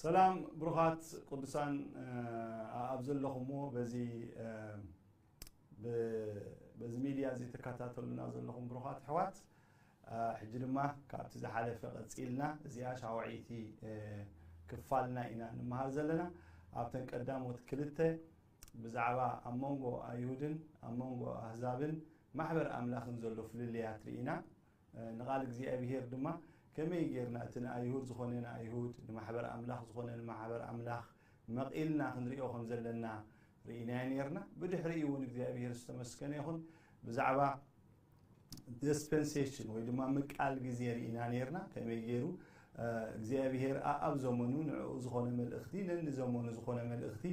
ሰላም ብሩኻት ቅዱሳን ኣብ ዘለኹምዎ በዚ በዚ ሚድያ እዚ ትከታተሉና ዘለኹም ብሩኻት ኣሕዋት፣ ሕጂ ድማ ካብቲ ዝሓለፈ ቀፂልና እዚኣ ሻውዐይቲ ክፋልና ኢና ንመሃር ዘለና። ኣብተን ቀዳሞት ክልተ ብዛዕባ ኣብ መንጎ ኣይሁድን ኣብ መንጎ ኣህዛብን ማሕበር ኣምላኽን ዘሎ ፍልልያት ርኢና። ንቓል እግዚኣብሄር ድማ ከመይ ጌርና እቲ ንኣይሁድ ዝኾነ ንኣይሁድ፣ ንማሕበር ኣምላኽ ዝኾነ ንማሕበር ኣምላኽ መቒልና ክንሪኦ ከም ዘለና ርኢናዮ ኔርና። ብድሕሪኡ እውን እግዚኣብሄር ዝተመስገነ ይኹን ብዛዕባ ዲስፐንሴሽን ወይ ድማ ምቃል ግዜ ርኢና ኔርና። ከመይ ገይሩ እግዚኣብሄር ኣብ ዘመኑ ንዕኡ ዝኾነ መልእኽቲ፣ ነንዘመኑ ዝኾነ መልእኽቲ፣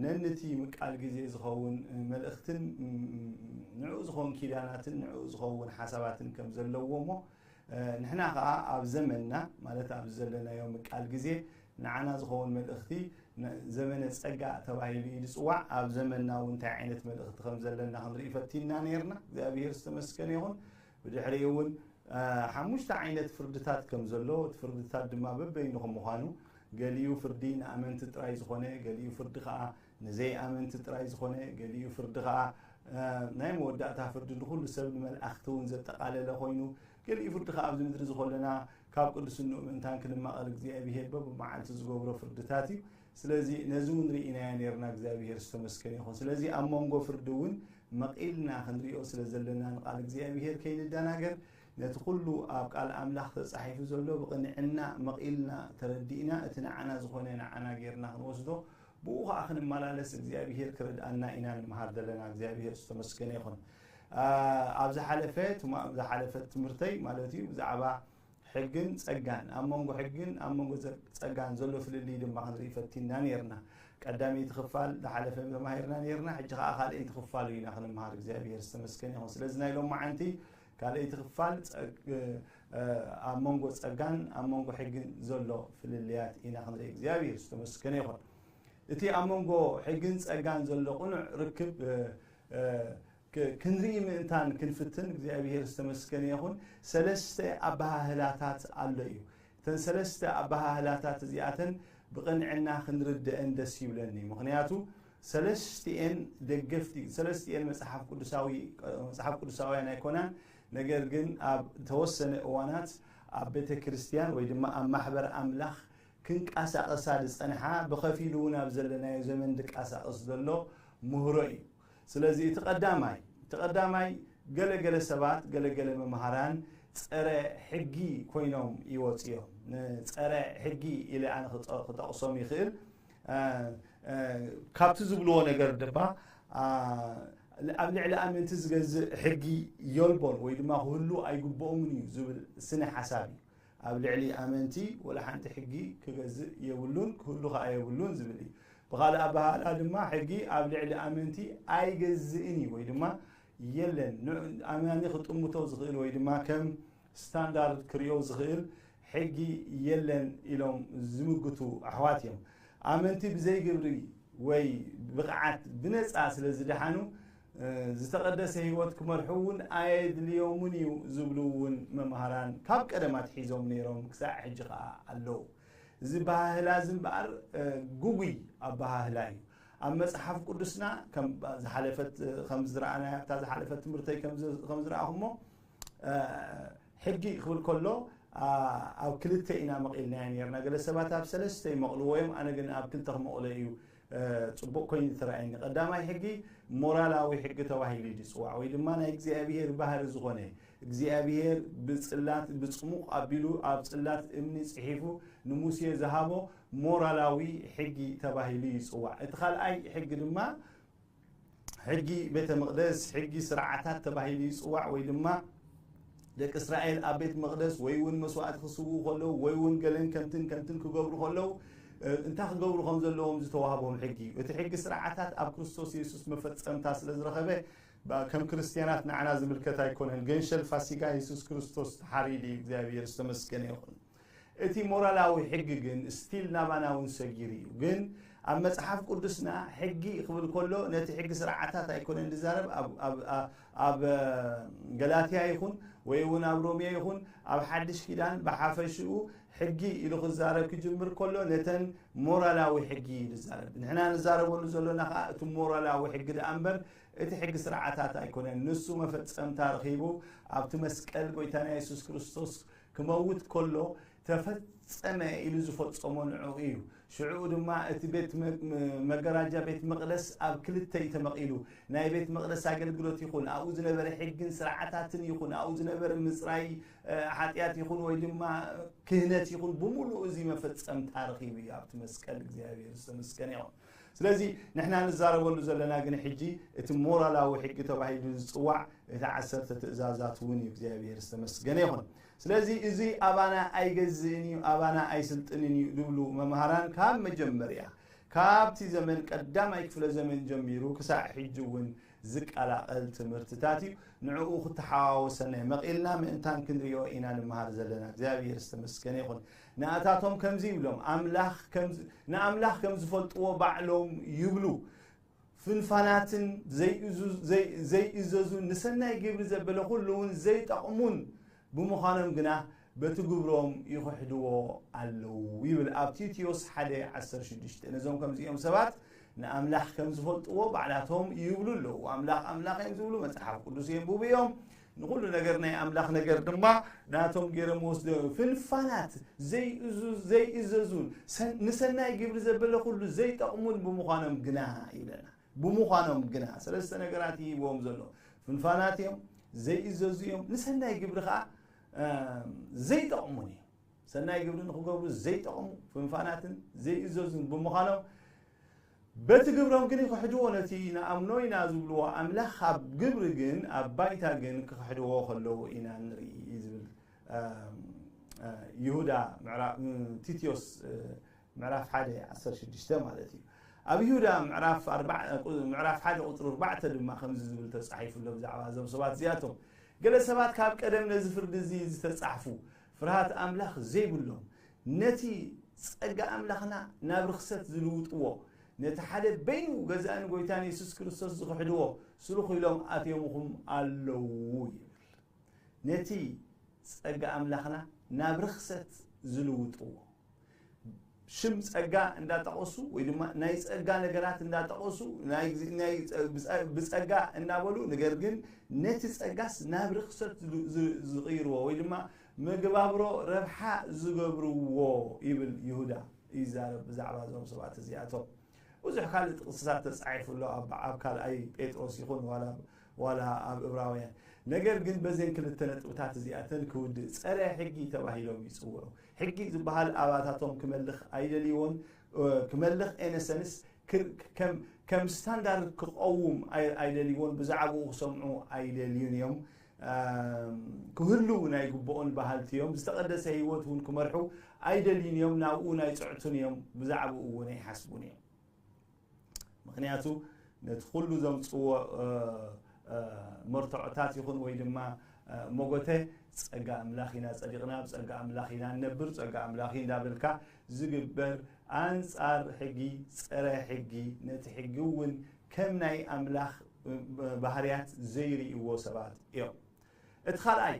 ነንቲ ምቃል ግዜ ዝኸውን መልእኽትን ንዕኡ ዝኸውን ኪዳናትን ንዕኡ ዝኸውን ሓሳባትን ከም ዘለዎ እሞ ንሕና ከዓ ኣብ ዘመንና ማለት ኣብዚ ዘለናዮ ምቃል ግዜ ንዓና ዝኸውን መልእኽቲ ዘመነ ፀጋ ተባሂሉ እዩ ዝፅዋዕ። ኣብ ዘመንና እውን እንታይ ዓይነት መልእኽቲ ከም ዘለና ክንርኢ ፈቲንና ነርና። እግዚኣብሔር ዝተመስገነ ይኹን። ብድሕሪኡ እውን ሓሙሽተ ዓይነት ፍርድታት ከም ዘሎ፣ እቲ ፍርድታት ድማ በበይኑ ከም ምዃኑ፣ ገሊኡ ፍርዲ ንኣመንቲ ጥራይ ዝኾነ፣ ገሊኡ ፍርዲ ከዓ ንዘይኣመንቲ ጥራይ ዝኾነ፣ ገሊኡ ፍርዲ ከዓ ናይ መወዳእታ ፍርዲ ንኩሉ ሰብ ንመላእኽቲ እውን ዘጠቓለለ ኮይኑ፣ ገሊኡ ፍርዲ ከዓ ኣብዚ ምድሪ ዝኾለና ካብ ቅዱስንኡ ምእንታን ክንማቐል እግዚኣብሔር በብመዓልቱ ዝገብሮ ፍርድታት እዩ። ስለዚ ነዚ እውን ርኢናዮ ነርና፣ እግዚኣብሔር ዝተመስገነ ይኹን። ስለዚ ኣብ መንጎ ፍርዲ እውን መቒልና ክንሪኦ ስለ ዘለና ንቓል እግዚኣብሔር ከይንደናገር፣ ነቲ ኩሉ ኣብ ቃል ኣምላኽ ተጻሒፉ ዘሎ ብቕንዕና መቒልና ተረዲእና፣ እቲ ንዓና ዝኾነ ንዓና ጌርና ክንወስዶ፣ ብኡ ኸዓ ክንመላለስ እግዚኣብሔር ክረድኣና ኢና ንምሃር ዘለና። እግዚኣብሔር ዝተመስገነ ይኹን። ኣብ ዝሓለፈ ዝሓለፈት ትምህርተይ ማለት እዩ ብዛዕባ ሕግን ጸጋን፣ ኣብ መንጎ ሕግን ኣብ መንጎ ጸጋን ዘሎ ፍልልይ ድማ ክንርኢ ፈቲንና ነርና። ቀዳመይቲ ክፋል ዝሓለፈ ተማሂርና ነርና። ሕጂ ከዓ ካልኣይቲ ክፋል ኢና ክንምሃር። እግዚኣብሔር ዝተመስገነ ይኹን። ስለዚ ናይ ሎማዓንቲ ካልኣይቲ ክፋል ኣብ መንጎ ጸጋን ኣብ መንጎ ሕግን ዘሎ ፍልልያት ኢና ክንርኢ። እግዚኣብሔር ዝተመስገነ ይኹን። እቲ ኣብ መንጎ ሕግን ጸጋን ዘሎ ቅኑዕ ርክብ ክንርኢ ምእንታን ክንፍትን እግዚኣብሔር ዝተመስገነ ይኹን። ሰለስተ ኣበሃህላታት ኣሎ እዩ። እተን ሰለስተ ኣበሃህላታት እዚኣተን ብቕንዕና ክንርድአን ደስ ይብለኒ። ምኽንያቱ ሰለስቲኤን ደገፍቲ፣ ሰለስቲኤን መጽሓፍ ቅዱሳዊ መጽሓፍ ቅዱሳውያን ኣይኮናን። ነገር ግን ኣብ ተወሰነ እዋናት ኣብ ቤተ ክርስቲያን ወይ ድማ ኣብ ማሕበር ኣምላኽ ክንቀሳቐሳ ዝጸንሓ፣ ብኸፊሉ እውን ኣብ ዘለናዮ ዘመን ዝቀሳቐስ ዘሎ ምህሮ እዩ። ስለዚ እቲ ቀዳማይ እቲ ቀዳማይ ገለገለ ሰባት ገለገለ መምሃራን ጸረ ሕጊ ኮይኖም ይወጽ እዮም። ንጸረ ሕጊ ኢለ ኣነ ክጠቕሶም ይኽእል። ካብቲ ዝብልዎ ነገር ድማ ኣብ ልዕሊ ኣመንቲ ዝገዝእ ሕጊ የልቦን ወይ ድማ ክህሉ ኣይግብኦምን እዩ ዝብል ስነ ሓሳብ እዩ። ኣብ ልዕሊ ኣመንቲ ወላ ሓንቲ ሕጊ ክገዝእ የብሉን፣ ክህሉ ከዓ የብሉን ዝብል እዩ። ብኻልእ ኣበሃህላ ድማ ሕጊ ኣብ ልዕሊ ኣመንቲ ኣይገዝእን እዩ ወይ ድማ የለን፣ ኣማኒ ክጥምቶ ዝኽእል ወይ ድማ ከም ስታንዳርድ ክሪኦ ዝኽእል ሕጊ የለን ኢሎም ዝምግቱ ኣሕዋት እዮም። ኣመንቲ ብዘይ ግብሪ ወይ ብቕዓት ብነፃ ስለ ዝደሓኑ ዝተቐደሰ ህይወት ክመርሑ እውን ኣየድልዮምን እዩ ዝብሉ እውን መምሃራን ካብ ቀደም ኣትሒዞም ነይሮም፣ ክሳዕ ሕጂ ከዓ ኣለዉ። እዚ ኣበሃህላ እዚ እምበኣር ግጉይ ኣበሃህላ እዩ። ኣብ መፅሓፍ ቅዱስና ዝሓለፈት ከም ዝረኣናያ ኣብታ ዝሓለፈት ትምህርተይ ከም ዝረኣኹሞ ሕጊ ክብል ከሎ ኣብ ክልተ ኢና መቒልናዮ ነርና። ገለ ሰባት ኣብ ሰለስተ ይመቕልዎ እዮም፣ ኣነ ግን ኣብ ክልተ ክመቕሎ እዩ ፅቡቕ ኮይኑ ዝተረኣየኒ። ቀዳማይ ሕጊ ሞራላዊ ሕጊ ተባሂሉ እዩ ዝፅዋዕ፣ ወይ ድማ ናይ እግዚኣብሄር ባህሪ ዝኾነ እግዚኣብሄር ብፅላት ብፅሙቕ ኣቢሉ ኣብ ፅላት እምኒ ፅሒፉ ንሙሴ ዝሃቦ ሞራላዊ ሕጊ ተባሂሉ ይፅዋዕ። እቲ ካልኣይ ሕጊ ድማ ሕጊ ቤተ መቕደስ፣ ሕጊ ስርዓታት ተባሂሉ ይፅዋዕ፣ ወይ ድማ ደቂ እስራኤል ኣብ ቤት መቕደስ ወይ እውን መስዋእቲ ክስውኡ ከለዉ ወይ እውን ገለን ከምትን ከምትን ክገብሩ ከለዉ እንታይ ክገብሩ ከም ዘለዎም ዝተዋህቦም ሕጊ እዩ። እቲ ሕጊ ስርዓታት ኣብ ክርስቶስ የሱስ መፈጸምታ ስለ ዝረኸበ ከም ክርስትያናት ንዓና ዝምልከት ኣይኮነን። ገንሸል ፋሲጋ የሱስ ክርስቶስ ተሓሪዱ እዩ። እግዚኣብሔር ዝተመስገነ ይኹን። እቲ ሞራላዊ ሕጊ ግን ስቲል ናባና እውን ሰጊሩ እዩ። ግን ኣብ መጽሓፍ ቅዱስና ሕጊ ክብል ከሎ ነቲ ሕጊ ስርዓታት ኣይኮነን ዝዛረብ። ኣብ ገላትያ ይኹን ወይ እውን ኣብ ሮሜ ይኹን ኣብ ሓድሽ ኪዳን ብሓፈሽኡ ሕጊ ኢሉ ክዛረብ ክጅምር ከሎ ነተን ሞራላዊ ሕጊ እዩ ዝዛረብ። ንሕና ንዛረበሉ ዘሎና ከዓ እቲ ሞራላዊ ሕጊ ደኣ እምበር እቲ ሕጊ ስርዓታት ኣይኮነን። ንሱ መፈጸምታ ረኺቡ ኣብቲ መስቀል ጎይታና የሱስ ክርስቶስ ክመውት ከሎ ተፈጸመ ኢሉ ዝፈጸሞ ንዕኡ እዩ። ሽዑኡ ድማ እቲ ቤት መ- መ- መጋረጃ ቤት መቕደስ ኣብ ክልተ እዩ ተመቒሉ። ናይ ቤት መቕደስ ኣገልግሎት ይኹን ኣብኡ ዝነበረ ሕግን ስርዓታትን ይኹን ኣብኡ ዝነበረ ምጽራይ እ፣ ሓጢኣት ይኹን ወይ ድማ ክህነት ይኹን ብምሉኡ እዚ መፈጸምታ ረኺቡ እዩ ኣብቲ መስቀል። እግዚኣብሔር ዝተመስገነ ይኹን። ስለዚ ንሕና ንዛረበሉ ዘለና ግን ሕጂ እቲ ሞራላዊ ሕጊ ተባሂሉ ዝጽዋዕ እቲ ዓሰርተ ትእዛዛት እውን እዩ። እግዚኣብሔር ዝተመስገነ ይኹን። ስለዚ እዚ ኣባና ኣይገዝእን እዩ፣ ኣባና ኣይስልጥንን እዩ ዝብሉ መምሃራን ካብ መጀመርያ ካብቲ ዘመን ቀዳማይ ክፍለ ዘመን ጀሚሩ ክሳዕ ሕጂ እውን ዝቀላቐል ትምህርትታት እዩ። ንዕኡ ክተሓዋወሰና መቒልና ምእንታን ክንሪኦ ኢና ንምሃር ዘለና። እግዚኣብሔር ዝተመስገነ ይኹን። ንኣታቶም ከምዚ ይብሎም፣ ኣምላኽ ከምዚ- ንኣምላኽ ከም ዝፈልጥዎ ባዕሎም ይብሉ። ፍንፋናትን ዘይእዙ- ዘይ- ዘይእዘዙን ንሰናይ ግብሪ ዘበለ ኩሉ እውን ዘይጠቕሙን ብምዃኖም ግና በቲ ግብሮም ይኽሕድዎ ኣለዉ ይብል ኣብ ቲቶስ ሓደ ዓሰርተ ሽዱሽተ። ነዞም ከምዚኦም ሰባት ንኣምላኽ ከም ዝፈልጥዎ ባዕላቶም ይብሉ ኣለዉ። ኣምላኽ ኣምላኽ እዮም ዝብሉ፣ መጽሓፍ ቅዱስ የንብቡ እዮም። ንኹሉ ነገር ናይ ኣምላኽ ነገር ድማ ናቶም ገይሮም ወስዶ ፍንፋናት ዘይእዙ- ዘይእዘዙን ሰን- ንሰናይ ግብሪ ዘበለ ኩሉ ዘይጠቕሙን ብምዃኖም ግና ይብለና። ብምዃኖም ግና ሰለስተ ነገራት ይህብዎም ዘሎ። ፍንፋናት እዮም፣ ዘይእዘዙ እዮም፣ ንሰናይ ግብሪ ከዓ እ፣ ዘይጠቕሙን እዮም። ሰናይ ግብሪ ንክገብሩ ዘይጠቕሙ ፍንፋናትን ዘይእዘዙን ብምዃኖም በቲ ግብሮም ግን ይክሕድዎ። ነቲ ንኣምኖ ኢና ዝብልዎ ኣምላኽ ኣብ ግብሪ ግን ኣብ ባይታ ግን ክክሕድዎ ከለዉ ኢና ንርኢ እዩ ዝብል እ፣ እ፣ ይሁዳ ምዕራ- እ፣ ቲቶስ እ፣ ምዕራፍ ሓደ ዓሰርተ ሽዱሽተ ማለት እዩ። ኣብ ይሁዳ ምዕራፍ ኣርባዕ- ምዕራፍ ሓደ ቁፅሪ ኣርባዕተ ድማ ከምዚ ዝብል ተፃሒፉ ኣሎ ብዛዕባ እዞም ሰባት እዚኣቶም። ገለ ሰባት ካብ ቀደም ነዚ ፍርዲ እዚ ዝተፃሕፉ ፍርሃት ኣምላኽ ዘይብሎም ነቲ ጸጋ ኣምላኽና ናብ ርኽሰት ዝልውጥዎ ነቲ ሓደ በይኑ ገዛእን ጎይታን የሱስ ክርስቶስ ዝኽሕድዎ ስሉኽ ኢሎም ኣትዮምኹም ኣለዉ ይብል። ነቲ ጸጋ ኣምላኽና ናብ ርኽሰት ዝልውጥዎ ሽም ጸጋ እንዳጠቐሱ ወይ ድማ ናይ ጸጋ ነገራት እንዳጠቐሱ ናይ ግዜ- ናይ ጸ- ብጸ- ብጸጋ እናበሉ ነገር ግን ነቲ ጸጋስ ናብ ርኽሰት ዝሉ- ዝ- ዝቕይርዎ ወይ ድማ መግባብሮ ረብሓ ዝገብርዎ ይብል ይሁዳ ይዛረብ ብዛዕባ እዞም ሰባት እዚኣቶም። ብዙሕ ካልእ ጥቕስታት ተጻሒፉ ኣሎ ኣብ ኣብ ካልኣይ ጴጥሮስ ይኹን ዋላ ዋላ ኣብ እብራውያን። ነገር ግን በዘን ክልተ ነጥብታት እዚኣተን ክውድእ ጸረ ሕጊ ተባሂሎም ይጽውዑ። ሕጊ ዝበሃል ኣባታቶም ክመልኽ ኣይደልይዎን። ክመልኽ ኤነሰንስ ከም ስታንዳርድ ክቐውም ኣይደልይዎን። ብዛዕባኡ ክሰምዑ ኣይደልዩን እዮም። ክህልው ናይ ግብኦን በሃልቲ እዮም። ዝተቐደሰ ህይወት እውን ክመርሑ ኣይደልዩን እዮም። ናብኡ ናይ ፅዕቱን እዮም። ብዛዕባኡ እውን ኣይሓስቡን እዮም። ምክንያቱ ነቲ ኩሉ ዘምፅዎ መርትዖታት ይኹን ወይ ድማ መጎተ ጸጋ ኣምላኽ ኢና ጸዲቕና፣ ብጸጋ ኣምላኽ ኢና ንነብር፣ ጸጋ ኣምላኽ እዩ እንዳበልካ ዝግበር ኣንጻር ሕጊ፣ ጸረ ሕጊ፣ ነቲ ሕጊ እውን ከም ናይ ኣምላኽ ባህርያት ዘይርእይዎ ሰባት እዮም። እቲ ካልኣይ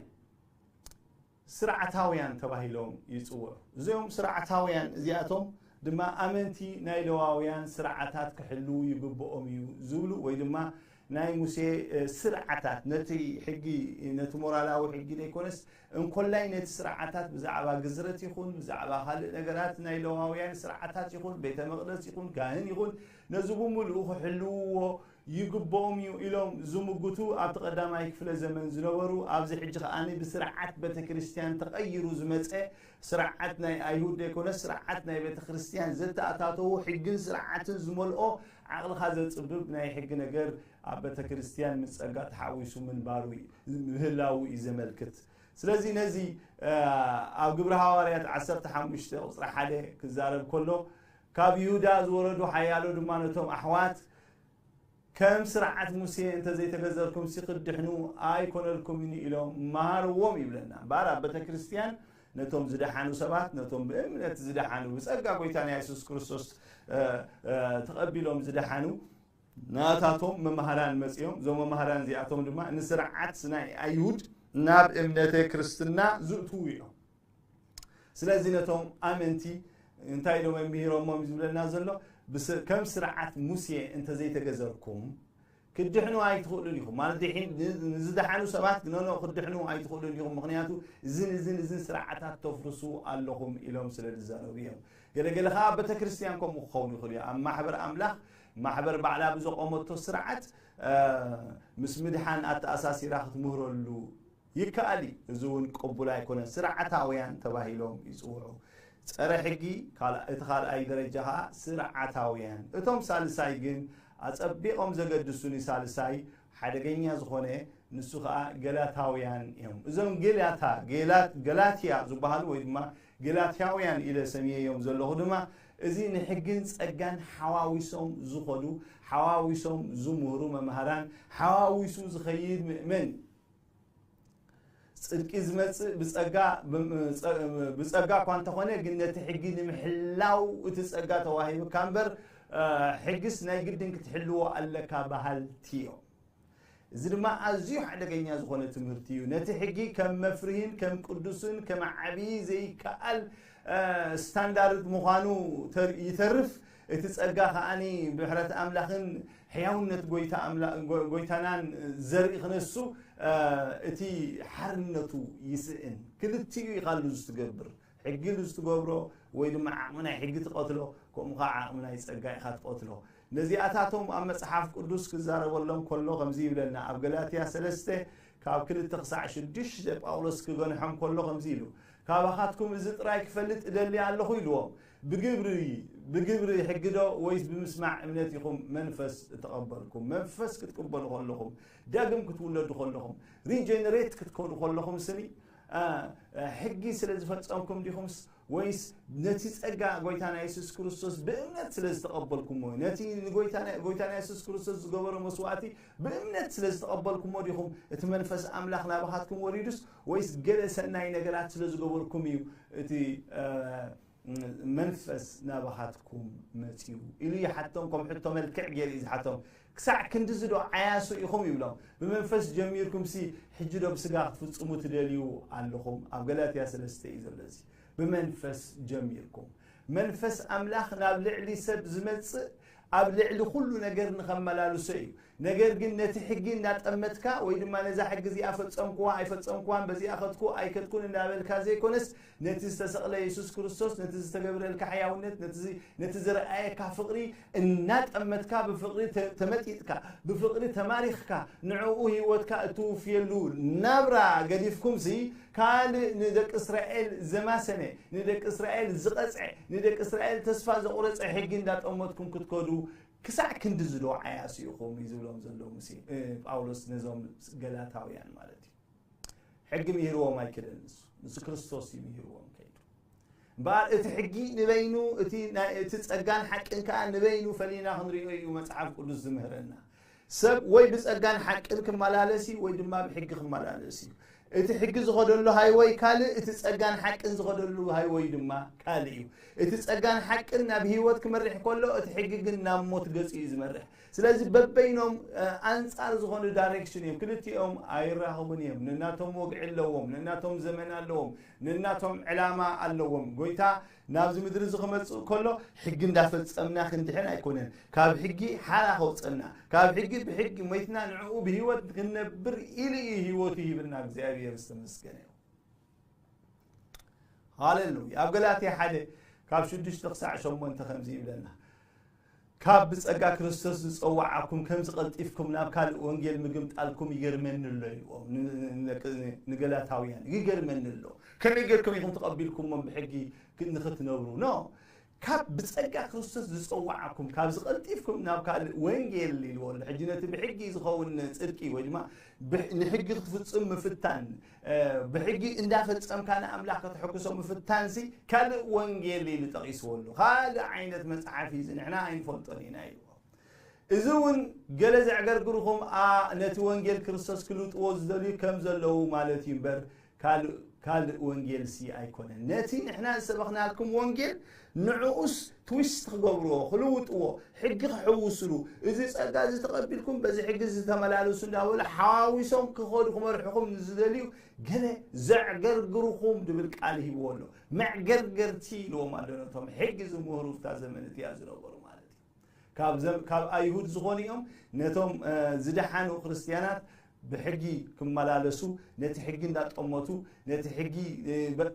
ስርዓታውያን ተባሂሎም ይጽውዑ። እዚኦም ስርዓታውያን እዚኣቶም ድማ ኣመንቲ ናይ ለዋውያን ስርዓታት ክሕልዉ ይግብኦም እዩ ዝብሉ ወይ ድማ ናይ ሙሴ ስርዓታት ነቲ ሕጊ ነቲ ሞራላዊ ሕጊ ዘይኮነስ እንኮላይ ነቲ ስርዓታት ብዛዕባ ግዝረት ይኹን ብዛዕባ ካልእ ነገራት ናይ ለዋውያን ስርዓታት ይኹን ቤተ መቕደስ ይኹን ካህን ይኹን ነዚ ብምልኡ ክሕልውዎ ይግብኦም እዩ ኢሎም ዝምግቱ ኣብቲ ቀዳማይ ክፍለ ዘመን ዝነበሩ ኣብዚ ሕጂ ከኣ ብስርዓት ቤተ ክርስቲያን ተቐይሩ ዝመጸ ስርዓት ናይ ኣይሁድ ዘይኮነ ስርዓት ናይ ቤተ ክርስቲያን ዘተኣታተዉ ሕግን ስርዓትን ዝመልኦ ዓቕልኻ ዘጽብብ ናይ ሕጊ ነገር ኣብ ቤተ ክርስቲያን ምስ ጸጋ ተሓዊሱ ምንባሩ ምህላዉ እዩ ዘመልክት። ስለዚ ነዚ ኣብ ግብሪ ሃዋርያት ዓሰርተ ሓሙሽተ ቁፅሪ ሓደ ክዛረብ ከሎ ካብ ይሁዳ ዝወረዱ ሓያሎ ድማ ነቶም ኣሕዋት ከም ስርዓት ሙሴ እንተዘይተገዘርኩም ሲ ክትድሕኑ ኣይኮነልኩምን ኢሎም መሃርዎም ይብለና። እምበኣር ኣብ ቤተ ክርስቲያን ነቶም ዝደሓኑ ሰባት፣ ነቶም ብእምነት ዝደሓኑ፣ ብጸጋ ጎይታና የሱስ ክርስቶስ፣ እ፣ እ፣ ተቐቢሎም ዝደሓኑ፣ ናታቶም መምሃራን መጺኦም፣ እዞም መምሃራን እዚኣቶም ድማ ንስርዓት ናይ ኣይሁድ ናብ እምነተ ክርስትና ዝእትዉ እዮም። ስለዚ ነቶም ኣመንቲ እንታይ ኢሎም ኣምሂሮሞም እዩ ዝብለና ዘሎ? ብስ-፣ ከም ስርዓት ሙሴ እንተዘይተገዘርኩም ክድሕኑ ኣይትኽእሉን ኢኹም። ማለት ድሒን ን-፣ ንዝደሓኑ ሰባት ኖ፣ ኖ፣ ክድሕኑ ኣይትኽእሉን ኢኹም። ምኽንያቱ እዝን እዝን እዝን ስርዓታት ተፍርሱ ኣለኹም ኢሎም ስለ ዝዛረቡ እዮም። ገለገለ ኸዓ ቤተ ክርስቲያን ከምኡ ክኸውን ይኽእል እዩ። ኣብ ማሕበር ኣምላኽ፣ ማሕበር ባዕላ ብዘቆመቶ ስርዓት፣ እ፣ ምስ ምድሓን ኣተኣሳሲራ ክትምህረሉ ይከኣል እዩ። እዚ እውን ቅቡል ኣይኮነን። ስርዓታውያን ተባሂሎም ይጽውዑ። ጸረ ሕጊ፣ ካልኣ-፣ እቲ ካልኣይ ደረጃ ኸዓ ስርዓታውያን። እቶም ሳልሳይ ግን ኣጸቢቖም ዘገድሱኒ ሳልሳይ ሓደገኛ ዝኾነ፣ ንሱ ኸዓ ገላታውያን እዮም። እዞም ገላታ፣ ገላ-፣ ገላትያ ዝበሃሉ ወይ ድማ ገላትያውያን ኢለ ሰምየዮም ዘለኹ ድማ፣ እዚ ንሕግን ጸጋን ሓዋዊሶም ዝኸዱ፣ ሓዋዊሶም ዝምህሩ መምሃራን፣ ሓዋዊሱ ዝኸይድ ምእመን እዩ። ጽድቂ ዝመጽእ ብጸጋ፣ ብ-፣ ጸ-፣ ብጸጋ እኳ እንተኾነ፣ ግን ነቲ ሕጊ ንምሕላው እቲ ጸጋ ተዋሂቡካ እምበር፣ እ፣ ሕግስ ናይ ግድን ክትሕልዎ ኣለካ በሃልቲ እዮም። እዚ ድማ ኣዝዩ ሓደገኛ ዝኾነ ትምህርቲ እዩ። ነቲ ሕጊ ከም መፍርሂን ከም ቅዱስን ከም ዓብዪ ዘይከኣል፣ እ፣ ስታንዳርድ ምዃኑ ተር-፣ ይተርፍ። እቲ ጸጋ ከኣኒ ብሕረት ኣምላኽን ሕያውነት ጎይታ ኣምላ-፣ ጎ-፣ ጎይታናን ዘርኢ ክነሱ፣ እ፣ እቲ ሓርነቱ ይስእን። ክልቲኡ ኢኻ ሉዝ ትገብር። ሕጊ ሉዝ ትገብሮ ወይ ድማ ዓቕሚ ናይ ሕጊ ትቐትሎ፣ ከምኡ ኸዓ ዓቕሚ ናይ ጸጋ ኢኻ ትቐትሎ። ነዚኣታቶም ኣብ መጽሓፍ ቅዱስ ክዛረበሎም ከሎ ከምዚ ይብለና። ኣብ ገላትያ ሰለስተ ካብ ክልተ ክሳዕ ሽዱሽተ ጳውሎስ ክገንሖም ከሎ ከምዚ ኢሉ፣ "ካባኻትኩም እዚ ጥራይ ክፈልጥ እደሊ ኣለኹ" ኢልዎም። ብግብሪ፣ ብግብሪ ሕጊ ዶ ወይስ ብምስማዕ እምነት ኢኹም መንፈስ እተቐበልኩም? መንፈስ ክትቅበሉ ከለኹም፣ ዳግም ክትውለዱ ከለኹም፣ ሪጀነሬት ክትኮኑ ከለኹም ስኒ፣ አ፣ ሕጊ ስለ ዝፈጸምኩም ዲኹምስ ወይስ ነቲ ጸጋ ጎይታና የሱስ ክርስቶስ ብእምነት ስለ ዝተቐበልኩሞ፣ ነቲ ንጎይታና፣ ጎይታና የሱስ ክርስቶስ ዝገበሮ መስዋእቲ ብእምነት ስለ ዝተቐበልኩሞ ዲኹም እቲ መንፈስ ኣምላኽ ናባኻትኩም ወሪዱስ፣ ወይስ ገለ ሰናይ ነገራት ስለ ዝገበርኩም እዩ እቲ፣ እ፣ መንፈስ ናባኻትኩም መጺኡ? ኢሉ ይሓቶም። ከም ሕቶ መልክዕ ገይሩ እዩ ዝሓቶም። ክሳዕ ክንድዚ ዶ ዓያሱ ኢኹም? ይብሎም። ብመንፈስ ጀሚርኩምሲ ሕጂ ዶ ብስጋ ክትፍጽሙ ትደልዩ ኣለኹም? ኣብ ገላትያ ሰለስተ እዩ ዘሎ እዚ። ብመንፈስ ጀሚርኩም። መንፈስ ኣምላኽ ናብ ልዕሊ ሰብ ዝመጽእ ኣብ ልዕሊ ኩሉ ነገር ንኸመላልሶ እዩ። ነገር ግን ነቲ ሕጊ እናጠመትካ ወይ ድማ ነዛ ሕጊ እዚኣ ፈጸምኩዋ ኣይፈጸምኩዋን፣ በዚኣ ከድኩ ኣይከድኩን እናበልካ ዘይኮነስ፣ ነቲ ዝተሰቕለ የሱስ ክርስቶስ፣ ነቲ ዝተገብረልካ ሕያውነት፣ ነቲ ዝ-፣ ነቲ ዝረኣየካ ፍቕሪ እናጠመትካ፣ ብፍቕሪ ተ-፣ ተመጢጥካ፣ ብፍቕሪ ተማሪኽካ፣ ንዕኡ ህይወትካ እትውፍየሉ ናብራ ገዲፍኩምሲ፣ ካልእ ንደቂ እስራኤል ዘማሰነ፣ ንደቂ እስራኤል ዝቐጽዐ፣ ንደቂ እስራኤል ተስፋ ዘቑረጸ ሕጊ እንዳጠመትኩም ክትከዱ ክሳዕ ክንድዚ ዶ ዓያሱ ኢኹም እዩ ዝብሎም ዘሎ ሙሴ፣ እ፣ ጳውሎስ ነዞም ገላታውያን ማለት እዩ። ሕጊ ምሂርዎም ኣይክእልን ንሱ። ንሱ ክርስቶስ እዩ ምሂርዎም ከይዱ። እምበኣር እቲ ሕጊ ንበይኑ፣ እቲ ናይ፣ እቲ ጸጋን ሓቅን ከኣ ንበይኑ ፈሊና ክንሪኦ እዩ መጽሓፍ ቅዱስ ዝምህረና። ሰብ ወይ ብጸጋን ሓቅን ክመላለስ እዩ፣ ወይ ድማ ብሕጊ ክመላለስ እዩ። እቲ ሕጊ ዝኸደሉ ሃይወይ ካልእ፣ እቲ ጸጋን ሓቅን ዝኸደሉ ሃይወይ ድማ ካልእ እዩ። እቲ ጸጋን ሓቅን ናብ ህይወት ክመርሕ ከሎ፣ እቲ ሕጊ ግን ናብ ሞት ገጹ እዩ ዝመርሕ። ስለዚ በበይኖም፣ እ፣ ኣንጻር ዝኾኑ ዳይሬክሽን እዮም። ክልቲኦም ኣይራኸቡን እዮም። ነናቶም ወግዒ ኣለዎም፣ ነናቶም ዘመን ኣለዎም፣ ነናቶም ዕላማ ኣለዎም። ጎይታ ናብዚ ምድሪ እዚ ክመጽእ ከሎ ሕጊ እንዳፈጸምና ክንድሕን ኣይኮነን። ካብ ሕጊ ሓራ ከውጸና፣ ካብ ሕጊ ብሕጊ ሞይትና ንዕኡ ብህይወት ክንነብር ኢሉ እዩ ህይወቱ ሂብና። እግዚኣብሔር ዝተመስገነ ይኹን። ሃሌሉያ። ኣብ ገላትያ ሓደ ካብ ሽዱሽተ ክሳዕ ሸሞንተ ከምዚ ይብለና፣ "ካብ ብጸጋ ክርስቶስ ዝጸዋዓኩም ከምዚ ቀልጢፍኩም ናብ ካልእ ወንጌል ምግምጣልኩም ይገርመኒ ኣሎ" ይብሎም ን-፣ ን-፣ ንገላታውያን። ይገርመኒ ኣሎ። ከመይ ጌርኩም ኢኹም ተቐቢልኩሞም ብሕጊ ክ-፣ ንኽትነብሩ? ኖ። ካብ ብጸጋ ክርስቶስ ዝጸዋዓኩም፣ ካብዚ ቀልጢፍኩም ናብ ካልእ ወንጌል ኢልዎ ኣሎ። ሕጂ ነቲ ብሕጊ ዝኸውን ጽድቂ ወይ ድማ ብሕ-፣ ንሕጊ ክትፍጽም ምፍታን፣ እ፣ ብሕጊ እንዳፈጸምካ ንኣምላኽ ከተሐጉሶ ምፍታንሲ ካልእ ወንጌል ኢሉ ጠቒስዎ ኣሎ። ካልእ ዓይነት መጽሓፍ እዩ እዚ፣ ንሕና ኣይንፈልጦን ኢና ኢልዎ። እዚ እውን ገለ ዘዕገርግርኹም፣ ኣ፣ ነቲ ወንጌል ክርስቶስ ክልውጥዎ ዝደልዩ ከም ዘለዉ ማለት እዩ እምበር፣ ካልእ ካልእ ወንጌልሲ ኣይኮነን። ነቲ ንሕና ዝሰበኽናልኩም ወንጌል ንዕኡስ ትዊስት ክገብርዎ፣ ክልውጥዎ፣ ሕጊ ክሕውስሉ፣ እዚ ጸጋ እዚ ተቐቢልኩም በዚ ሕጊ እዚ ተመላለሱ እንዳበሉ ሓዋዊሶም ክኸዱ ክመርሕኹም ንዝደልዩ ገለ ዘዕገርግርኹም ድብል ቃል ሂብዎ ኣሎ። መዕገርገርቲ ኢልዎም ኣሎ ነቶም ሕጊ ዝምህሩ እብታ ዘመን እቲኣ ዝነበሩ ማለት እዩ። ካብ ዘም- ካብ ኣይሁድ ዝኾኑ እዮም። ነቶም ዝደሓኑ ክርስትያናት ብሕጊ ክመላለሱ፣ ነቲ ሕጊ እንዳጠመቱ፣ ነቲ ሕጊ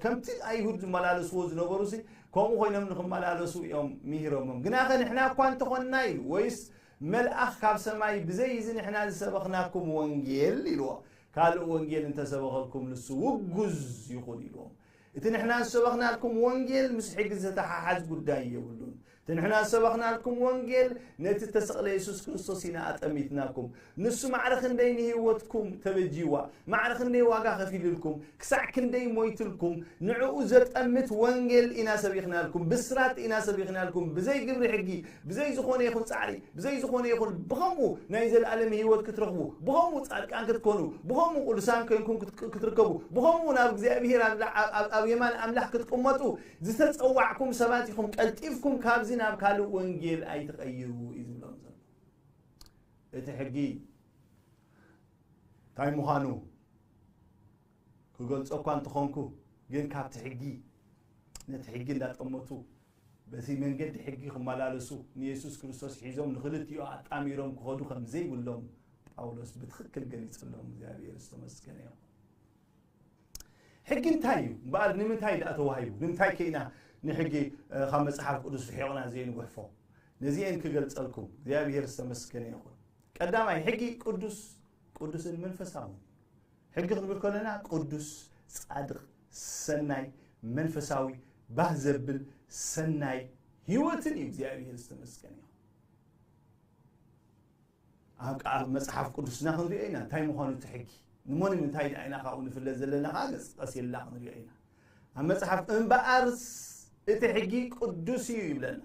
ከምቲ ኣይሁድ ዝመላለስዎ ዝነበሩ ሲ ከምኡ ኮይኖም ንክመላለሱ እዮም ምሂሮሞም። ግናኸ ንሕና እኳ እንተኾንና ኢሉ፣ ወይስ መልኣኽ ካብ ሰማይ ብዘይ እዚ ንሕና ዝሰበኽናኩም ወንጌል ኢልዎ፣ ካልእ ወንጌል እንተሰበኸልኩም ንሱ ውጉዝ ይኹን ኢልዎም። እቲ ንሕና ዝሰበኽናልኩም ወንጌል ምስ ሕጊ ዝተሓሓዝ ጉዳይ የብሉን። እቲ ንሕና ዝሰበኽናልኩም ወንጌል ነቲ እተሰቕለ የሱስ ክርስቶስ ኢና ኣጠሚትናኩም። ንሱ ማዕረ ክንደይ ንህይወትኩም ተበጂዋ፣ ማዕረ ክንደይ ዋጋ ከፊልልኩም፣ ክሳዕ ክንደይ ሞይትልኩም፣ ንዕኡ ዘጠምት ወንጌል ኢና ሰቢኽናልኩም፣ ብስራት ኢና ሰቢኽናልኩም። ብዘይ ግብሪ ሕጊ፣ ብዘይ ዝኾነ ይኹን ጻዕሪ፣ ብዘይ ዝኾነ ይኹን ብኸምኡ ናይ ዘለኣለም ህይወት ክትረኽቡ፣ ብኸምኡ ጻድቃን ክትኮኑ፣ ብኸምኡ ቅዱሳን ኮይንኩም ክትክ- ክትርከቡ፣ ብኸምኡ ናብ እግዚኣብሔር ኣብ ላ- ኣብ- ኣብ የማን ኣምላኽ ክትቅመጡ ዝተጸዋዕኩም ሰባት ኢኹም። ቀልጢፍኩም ካብዚ ናብ ካልእ ወንጌል ኣይትቐይሩ እዩ ዝብሎም ዘሎ። እቲ ሕጊ እንታይ ምዃኑ ክገልጾ እኳ እንተኾንኩ፣ ግን ካብቲ ሕጊ ነቲ ሕጊ እንዳጠመቱ በቲ መንገዲ ሕጊ ክመላለሱ ንየሱስ ክርስቶስ ሒዞም ንኽልቲኡ ኣጣሚሮም ክኸዱ ከም ዘይብሎም ጳውሎስ ብትኽክል ገሊጽሎም። እግዚኣብሔር ዝተመስገነ ይኹን። ሕጊ እንታይ እዩ እምበኣር? ንምንታይ ደኣ ተዋሂቡ? ንምንታይ ከ ኢና ንሕጊ ካብ መጽሓፍ ቅዱስ ርሒቕና ዘይንጉሕፎ? ነዚኤን ክገልጸልኩም እግዚኣብሔር ዝተመስገነ ይኹን። ቀዳማይ፣ ሕጊ ቅዱስ ቅዱስን መንፈሳውን። ሕጊ ክንብል ከለና ቅዱስ፣ ጻድቕ፣ ሰናይ፣ መንፈሳዊ፣ ባህ ዘብል ሰናይ ህይወትን እዩ። እግዚኣብሔር ዝተመስገነ ይኹን። ኣብ ኣብ መጽሓፍ ቅዱስና ክንሪኦ ኢና እንታይ ምዃኑ እቲ ሕጊ፣ ንመን እንታይ ደኣ ኢና ካብኡ ንፍለጥ ዘለና ከዓ ገጽ ቀስ ኢልና ክንሪኦ ኢና። ኣብ መጽሓፍ እምበኣርስ እቲ ሕጊ ቅዱስ እዩ ይብለና።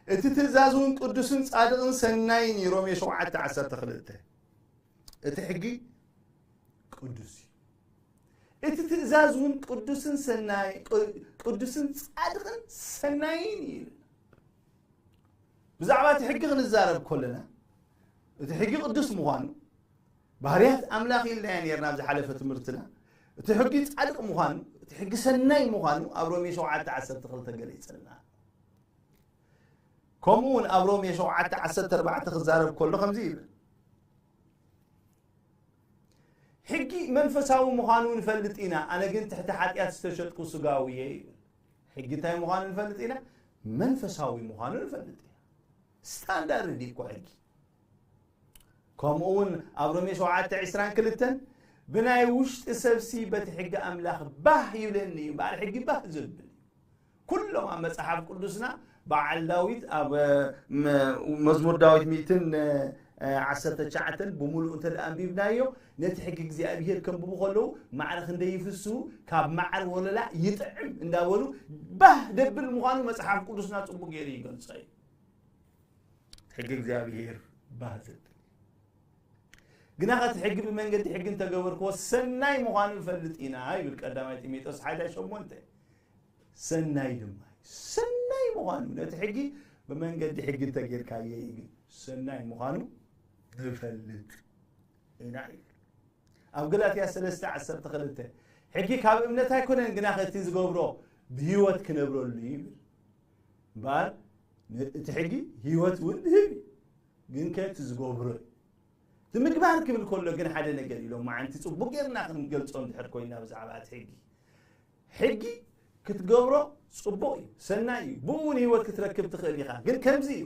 እቲ ትእዛዝ እውን ቅዱስን ጻድቕን ሰናይን እዩ። ሮሜ ሸውዓተ ዓሰርተ ክልተ። እቲ ሕጊ ቅዱስ እዩ። እቲ ትእዛዝ እውን ቅዱስን ሰናይ ቅዱስን ጻድቕን ሰናይን እዩ። ብዛዕባ እቲ ሕጊ ክንዛረብ ከለና እቲ ሕጊ ቅዱስ ምዃኑ፣ ባህርያት ኣምላኽ ኢልናዮ ነርና ኣብ ዝሓለፈ ትምህርትና። እቲ ሕጊ ጻድቕ ምዃኑ፣ እቲ ሕጊ ሰናይ ምዃኑ ኣብ ሮሜ ሸውዓተ ዓሰርተ ክልተ ገሊጽልና። ከምኡ እውን ኣብ ሮሜ ሸውዓተ ዓሰርተ ኣርባዕተ ክዛረብ ከሎ ከምዚ ይብል። ሕጊ መንፈሳዊ ምዃኑ ንፈልጥ ኢና፣ ኣነ ግን ትሕቲ ሓጢኣት ዝተሸጥኩ ስጋዊ እየ ይብል። ሕጊ እንታይ ምዃኑ ንፈልጥ ኢና? መንፈሳዊ ምዃኑ ንፈልጥ ኢና። ስታንዳርድ እዩ እኮ ሕጊ። ከምኡ እውን ኣብ ሮሜ ሸውዓተ ዕስራን ክልተን ብናይ ውሽጢ ሰብሲ በቲ ሕጊ ኣምላኽ ባህ ይብለኒ እዩ። በዓል ሕጊ ባህ ዘብል እዩ። ኩሎም ኣብ መጽሓፍ ቅዱስና በዓል ዳዊት ኣብ መዝሙር ዳዊት ሚእትን ዓሰርተ ትሽዓተን ብምሉእ እንተ ደኣ ኣንቢብናዮ፣ ነቲ ሕጊ እግዚኣብሔር ከንብቡ ከለዉ ማዕረ ክንደይ ይፍስሁ፣ ካብ መዓር ወለላ ይጥዕም እንዳበሉ ባህ ደብል ምዃኑ መጽሓፍ ቅዱስና ጽቡቅ ገይሩ ይገልጾ እዩ። ሕጊ እግዚኣብሔር ባህ ዘብል። ግና ከቲ ሕጊ ብመንገዲ ሕጊ እንተገበርክዎ ሰናይ ምዃኑ ንፈልጥ ኢና ይብል ቀዳማይ ጢሞቴዎስ ሓደ ሸሞንተ። ሰናይ ድማ ሰናይ ምዃኑ ነቲ ሕጊ ብመንገዲ ሕጊ እንተጌርካዮ እዩ ግን ሰናይ ምዃኑ ንፈልጥ ኢና ይብል። ኣብ ገላትያ ሰለስተ ዓሰርተ ክልተ ሕጊ ካብ እምነት ኣይኮነን ግና ከቲ ዝገብሮ ብህይወት ክነብረሉ ይብል። እምበኣር እቲ ሕጊ ህይወት እውን ዝህብ እዩ። ግን ከቲ ዝገብሮ እዩ። እቲ ምግባር ክብል ከሎ ግን ሓደ ነገር ኢሎም መዓንቲ ጽቡቅ ጌርና ክንገልጾ እንድሕር ኮይና ብዛዕባ እቲ ሕጊ ሕጊ ክትገብሮ ጽቡቅ እዩ፣ ሰናይ እዩ፣ ብኡ እውን ህይወት ክትረክብ ትኽእል ኢኻ። ግን ከምዚ እዩ፣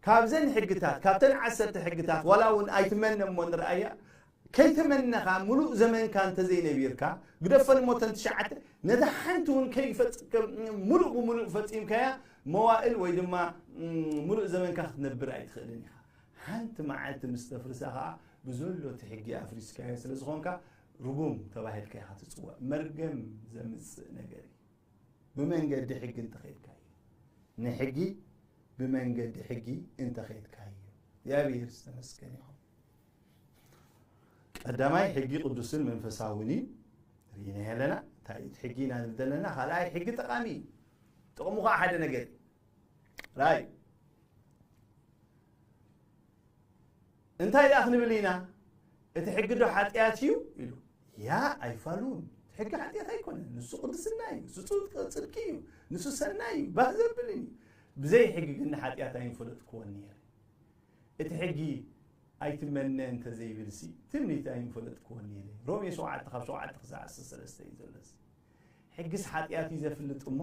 ካብዘን ሕግታት ካብተን ዓሰርተ ሕግታት ዋላ እውን ኣይትመነ እሞ ንርኣያ፣ ከይተመነኻ ምሉእ ዘመንካ እንተዘይነቢርካ፣ ግደፈን እሞ እተን ትሽዓተ፣ ነታ ሓንቲ እውን ከይፈጽ- ከም- ምሉእ ብምሉእ ፈጺምካያ መዋእል ወይ ድማ ምሉእ ዘመንካ ክትነብር ኣይትኽእልን ኢኻ። ሓንቲ መዓልቲ ምስ ተፍርሳ ኸዓ ብዘሎ እቲ ሕጊ ኣፍሪስካዮ ስለ ዝኾንካ ርጉም ተባሂልካ ኢኻ ትጽዋዕ። መርገም ዘምጽእ ነገር እዩ። ብመንገዲ ሕጊ እንተኸይድካዮ፣ ንሕጊ ብመንገዲ ሕጊ እንተኸይድካዮ። እግዚኣብሔር ዝተመስገነ ይኹን። ቀዳማይ ሕጊ ቅዱስን መንፈሳውን እዩ። ኢና ኣለና። እንታይ እዩ እቲ ሕጊ ኢና ንብል ዘለና? ካልኣይ፣ ሕጊ ጠቓሚ እዩ። ጥቕሙ ኸዓ ሓደ ነገር እዩ። ራይ። እንታይ ደኣ ክንብል ኢና? እቲ ሕጊ ዶ ሓጢኣት እዩ? ኢሉ። ያ ኣይፋሉን። እቲ ሕጊ ሓጢኣት ኣይኮነን። ንሱ ቅድስና እዩ። ንሱ ጽድቂ፣ ጽድቂ እዩ። ንሱ ሰናይ እዩ። ባህ ዘብልን እዩ። ብዘይ ሕጊ ግን ንሓጢኣት ኣይምፈለጥክዎን ነይረ። እቲ ሕጊ ኣይትመነ እንተዘይብልሲ፣ ትምኒት ኣይምፈለጥክዎን ነይረ። ሮሜ ሸውዓተ ካብ ሸውዓተ ክሳዕ ዓሰርተ ሰለስተ እዩ ዘሎ እዚ። ሕጊስ ሓጢኣት እዩ ዘፍልጥ እሞ፣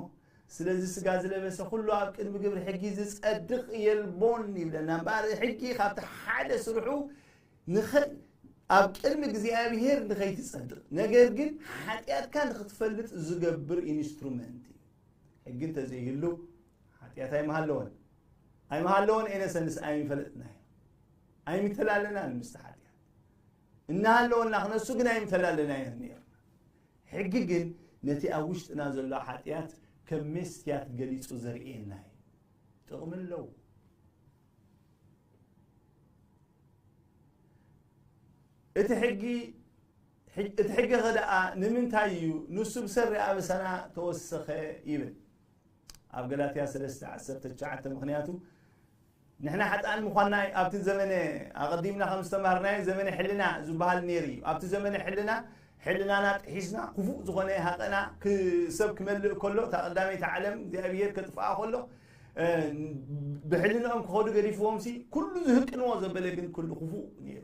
ስለዚ ስጋ ዝለበሰ ኩሉ ኣብ ቅድሚ ግብሪ ሕጊ ዝጸድቕ የልቦን ይብለና። እምበኣር ሕጊ ካብቲ ሓደ ስርሑ ንኸ-፣ ኣብ ቅድሚ እግዚኣብሔር ንኸይትጸድቕ፣ ነገር ግን ሓጢኣትካ ንኽትፈልጥ ዝገብር ኢንስትሩመንት እዩ። ሕጊ እንተዘይህሉ ሓጢኣት ኣይምሃለወን። ኣይምሃለወን ኤነሰንስ ኣይምፈለጥናዮ። ኣይምተላለናን ምስቲ ሓጢኣት። እናሃለወና ክነሱ ግን ኣይምተላለናዮን ነይርና። ሕጊ ግን ነቲ ኣብ ውሽጥና ዘሎ ሓጢኣት ከም ሜስትያት ገሊጹ ዘርእየና እዩ። ጥቕሚ ኣለዎ። እቲ ሕጊ፣ ሕጅ-፣ እቲ ሕጊ ኸ ደኣ ንምንታይ እዩ ንሱ ብሰሪ ኣበሳና ተወሰኸ ይብል ኣብ ገላትያ ሰለስተ ዓሰርተ ትሽዓተ። ምኽንያቱ ንሕና ሓጥኣን ምዃንና ኣብቲ ዘመነ ኣቐዲምና ከም ዝተማህርናዮ ዘመነ ሕልና ዝበሃል ነይሩ እዩ። ኣብቲ ዘመነ ሕልና ሕልናና ጥሒስና ክፉእ ዝኾነ ሃቐና ክ-፣ ሰብ ክመልእ ከሎ፣ እታ ቀዳመይቲ ዓለም እግዚኣብሔር ከጥፍኣ ከሎ፣ እ፣ ብሕልንኦም ክኸዱ ገዲፍዎም ሲ ኩሉ ዝህቅንዎ ዘበለ ግን ኩሉ ክፉእ ነይሩ።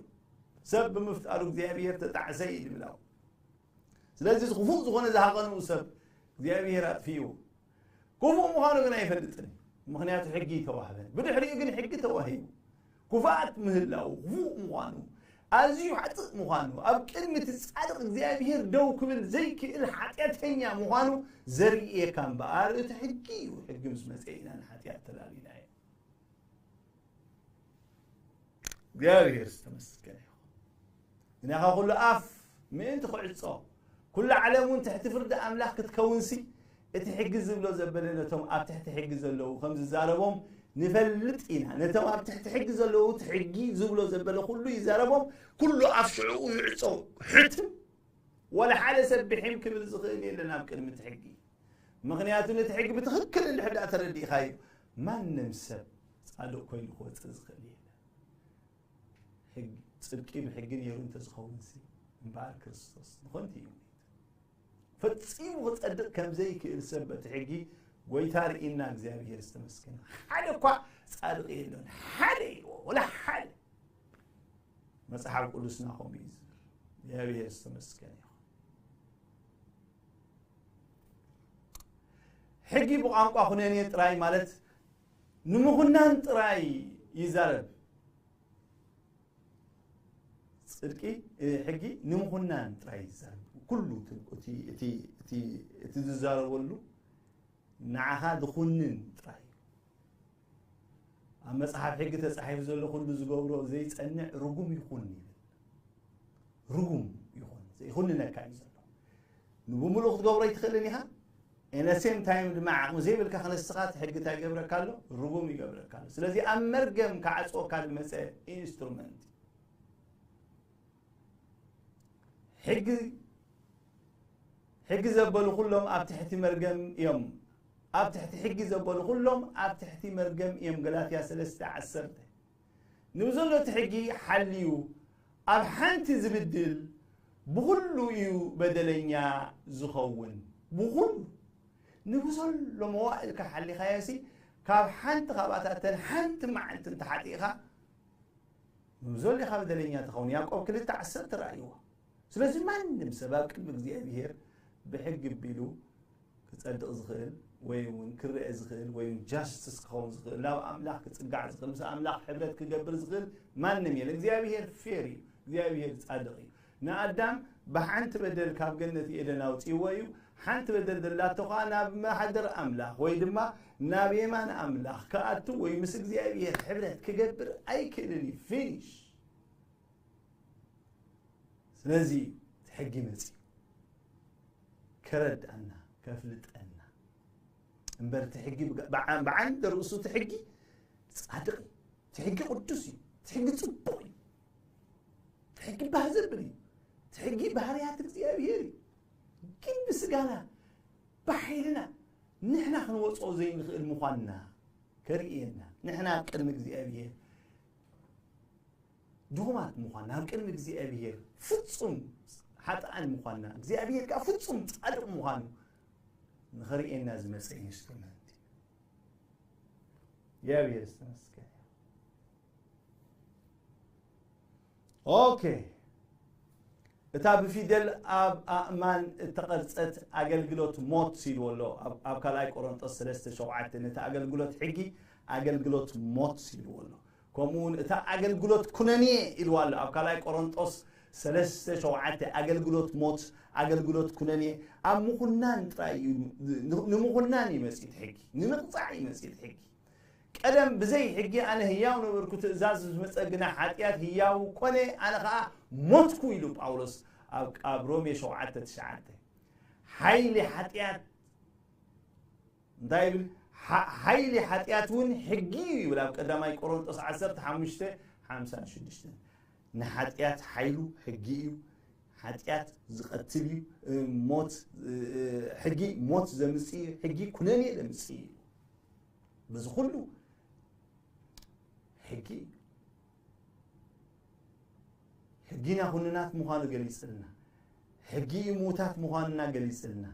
ሰብ ብምፍጣሩ እግዚኣብሔር ተጣዕሰ እዩ ዝብል ኣብኡ። ስለዚ ክፉእ ዝኾነ ዝሃቐንኡ ሰብ እግዚኣብሔር ኣጥፊእዎ። ክፉእ ምዃኑ ግን ኣይፈልጥን እዩ። ምኽንያቱ ሕጊ ተዋህበ። ብድሕሪኡ ግን ሕጊ ተዋሂቡ። ክፉኣት ምህላው፣ ክፉእ ምዃኑ፣ ኣዝዩ ሓጥእ ምዃኑ፣ ኣብ ቅድሚ እቲ ጻድቕ እግዚኣብሔር ደው ክብል ዘይክእል ሓጢኣተኛ ምዃኑ ዘርእየካ እምበኣር እቲ ሕጊ እዩ። ሕጊ ምስ መጸ ኢና ንሓጢኣት ተላሊናዮ። እግዚኣብሔር ዝተመስገነ ይኹን። ግናኻ ኩሉ ኣፍ ምእንቲ ክዕጾ፣ ኩሉ ዓለም እውን ትሕቲ ፍርዲ ኣምላኽ ክትከውንሲ፣ እቲ ሕጊ ዝብሎ ዘበለ ነቶም ኣብ ትሕቲ ሕጊ ዘለዉ ከም ዝዛረቦም ንፈልጥ ኢና። ነቶም ኣብ ትሕቲ ሕጊ ዘለዉ እቲ ሕጊ ዝብሎ ዘበለ ኩሉ ይዛረቦም፣ ኩሉ ኣፍ ሽዕኡ ይዕጾ። ሕትም፣ ወላ ሓደ ሰብ ብሒም ክብል ዝኽእል የለን ኣብ ቅድሚ እቲ ሕጊ። ምኽንያቱ ነቲ ሕጊ ብትኽክል እንድሕር ደኣ ተረዲእኻዮ፣ ማንም ሰብ ጻድቕ ኮይኑ ክወጽእ ዝኽእል የለን። ሕግ-፣ ጽድቂ ብሕጊ ነይሩ እንተዝኸውንሲ፣ እምበኣር ክርስቶስ ንኾንቲ እዩ ሞይቱ። ፈጺሙ ክጸድቕ ከም ዘይክእል ሰብ በቲ ሕጊ ጐይታ ርኢና እግዚኣብሔር ዝተመስገነ። ሓደ እኳ ጻድቕ የሎን። ሓደ ኢልዎ፣ ወላ ሓደ። መጽሓፍ ቅዱስና ከምኡ እዩ ዝብል። እግዚኣብሔር ዝተመስገነ ይኹን። ሕጊ ብቋንቋ ኩነኔ ጥራይ ማለት ንምኹናን ጥራይ ይዛረብ። ጽድቂ፣ እ፣ ሕጊ ንምኹናን ጥራይ ይዛረብ። ኩሉ እቲ፣ እቲ፣ እቲ፣ እቲ፣ እቲ ዝዛረበሉ ንዓኻ ዝኹንን ጥራይ እዩ። ኣብ መጽሓፍ ሕጊ ተጻሒፉ ዘሎ ኩሉ ዝገብሮ ዘይጸንዕ ርጉም ይኹን ይብል። ርጉም ይኹን፣ ዘይኹንነካ እዩ ዘሎ። ንብምሉኡ ክትገብሮ ኣይትኽእልን ኢኻ። In the same time ድማ ዓቕሚ ዘይብልካ ክነስኻ እቲ ሕጊ እንታይ ይገብረካ ኣሎ? ርጉም ይገብረካ ኣሎ። ስለዚ ኣብ መርገም ክዓጽወካ ዝመጸ ኢንስትሩመንት እዩ። ሕጊ፣ ሕጊ ዘበሉ ኩሎም ኣብ ትሕቲ መርገም እዮም። ኣብ ትሕቲ ሕጊ ዘበሉ ኩሎም ኣብ ትሕቲ መርገም እዮም። ገላትያ ሰለስተ ዓሰርተ። ንብዘሎ እቲ ሕጊ ሓልዩ ኣብ ሓንቲ ዝብድል ብኹሉ እዩ በደለኛ ዝኸውን። ብኹሉ። ንብዘሎ መዋእልካ ሓሊኻዮሲ ካብ ሓንቲ ካብኣታተን ሓንቲ መዓልቲ እንተሓጢእኻ ንብዘሎ ኢኻ በደለኛ ትኸውን። ያዕቆብ ክልተ ዓሰርተ ረኣይዎ። ስለዚ ማንም ሰብ ኣብ ቅድሚ እግዚኣብሔር ብሕጊ ኣቢሉ ክጸድቕ ዝኽእል ወይ እውን ክረአ ዝኽእል ወይ እውን ጃስትስ ክኸውን ዝኽእል፣ ናብ ኣምላኽ ክጽጋዕ ዝኽእል፣ ምስ ኣምላኽ ሕብረት ክገብር ዝኽእል ማንም የለ። እግዚኣብሔር ፌር እዩ። እግዚኣብሔር ጻድቕ እዩ። ንኣዳም ብሓንቲ በደል ካብ ገነት ኤደን ኣውጺእዎ እዩ። ሓንቲ በደል ዘላቶ ኸኣ ናብ ማሕደር ኣምላኽ ወይ ድማ ናብ የማን ኣምላኽ ክኣቱ ወይ ምስ እግዚኣብሔር ሕብረት ክገብር ኣይክእልን እዩ። ፊኒሽ። ስለዚ እቲ ሕጊ መጺኡ ከረድኣና፣ ከፍልጠና እምበር እቲ ሕጊ ብጋ-፣ ብዓ-፣ ብዓንደ ርእሱ እቲ ሕጊ ጻድቕ እዩ። እቲ ሕጊ ቅዱስ እዩ። እቲ ሕጊ ጽቡቕ እዩ። እቲ ሕጊ ባህ ዘብል እዩ። እቲ ሕጊ ባህርያት እግዚኣብሔር እዩ። ብስጋና ብሓይልና ንሕና ክንወፅኦ ዘይንኽእል ምዃንና ከርእየና፣ ንሕና ኣብ ቅድሚ እግዚኣብሔር ድኹማት ምዃንና፣ ኣብ ቅድሚ እግዚኣብሔር ፍጹም ሓጥኣን ምዃንና፣ እግዚኣብሔር ከዓ ፍጹም ጻድቕ ምዃኑ ንኸርእየና ዝመጸ ኢንስትሩመንት እዩ። እግዚኣብሔር ዝተመስገነ ይኹን። ኦኬ፣ እታ ብፊደል ኣብ ኣእማን እተቐርጸት ኣገልግሎት ሞት ኢልዎ ኣሎ። ኣብ ካልኣይ ቆሮንጦስ ሰለስተ ሸውዓተ ነቲ ኣገልግሎት ሕጊ ኣገልግሎት ሞት ኢልዎ ኣሎ። ከምኡ እውን እታ ኣገልግሎት ኩነኔ ኢልዋ ኣሎ። ኣብ ካልኣይ ቆሮንጦስ ሰለስተ ሸውዓተ ኣገልግሎት ሞት፣ ኣገልግሎት ኩነኔ ኣብ ምኹናን ጥራይ እዩ። ንምኹናን እዩ መጺት ሕጊ፣ ንምቕጻዕ እዩ መጺት ሕጊ። ቀደም ብዘይ ሕጊ ኣነ ህያው ነበርኩ፣ ትእዛዝ ምስ መጸ ግና ሓጢኣት ህያው ኮነ፣ ኣነ ኸኣ ሞትኩ ኢሉ ጳውሎስ ኣብ ሮሜ ሸውዓተ ትሽዓተ። ሓይሊ ሓጢኣት እንታይ ይብል? ሓይሊ ሓጢኣት እውን ሕጊ እዩ ይብል ኣብ ቀዳማይ ቆሮንጦስ ዓሰርተ ሓሙሽተ ሓምሳን ሽዱሽተን። ንሓጢኣት ሓይሉ ሕጊ እዩ። ሓጢኣት ዝቐትል እዩ። ሞት፣ ሕጊ ሞት ዘምጽእ እዩ። ሕጊ ኩነኔ ዘምጽእ እዩ። በዚ ኩሉ ሕጊ እዩ። ሕጊና ኩንናት ምዃኑ ገሊጽልና፣ ሕጊ እዩ ምዉታት ምዃንና ገሊጽልና፣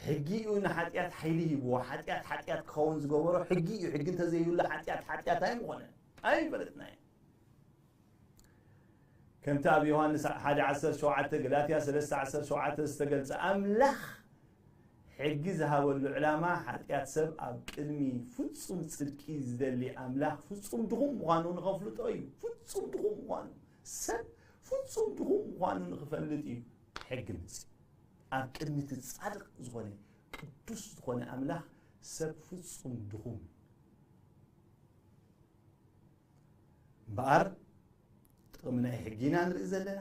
ሕጊ እዩ ንሓጢኣት ሓይሊ ሂብዎ። ሓጢኣት ሓጢኣት ክኸውን ዝገበሮ ሕጊ እዩ። ሕጊ እንተዘይህሉ ሓጢኣት ሓጢኣት ኣይምኾነን፣ ኣይምፈለጥናዮ። ከምቲ ኣብ ዮሃንስ ሓደ ዓሰርተ ሸውዓተ፣ ገላትያ ሰለስተ ዓሰርተ ሸውዓተ ዝተገልጸ፣ ኣምላኽ ሕጊ ዝሃበሉ ዕላማ ሓጢኣት ሰብ ኣብ ቅድሚ ፍጹም ጽድቂ ዝደሊ ኣምላኽ ፍጹም ድኹም ምዃኑ ንኸፍልጦ እዩ። ፍጹም ድኹም ምዃኑ፣ ሰብ ፍጹም ድኹም ምዃኑ ንኽፈልጥ እዩ ሕጊ መጺኡ። ኣብ ቅድሚ እቲ ጻድቕ ዝኾነ ቅዱስ ዝኾነ ኣምላኽ ሰብ ፍጹም ድኹም እዩ። እምበኣር ጥቕሚ ናይ ሕጊ ኢና ንርኢ ዘለና።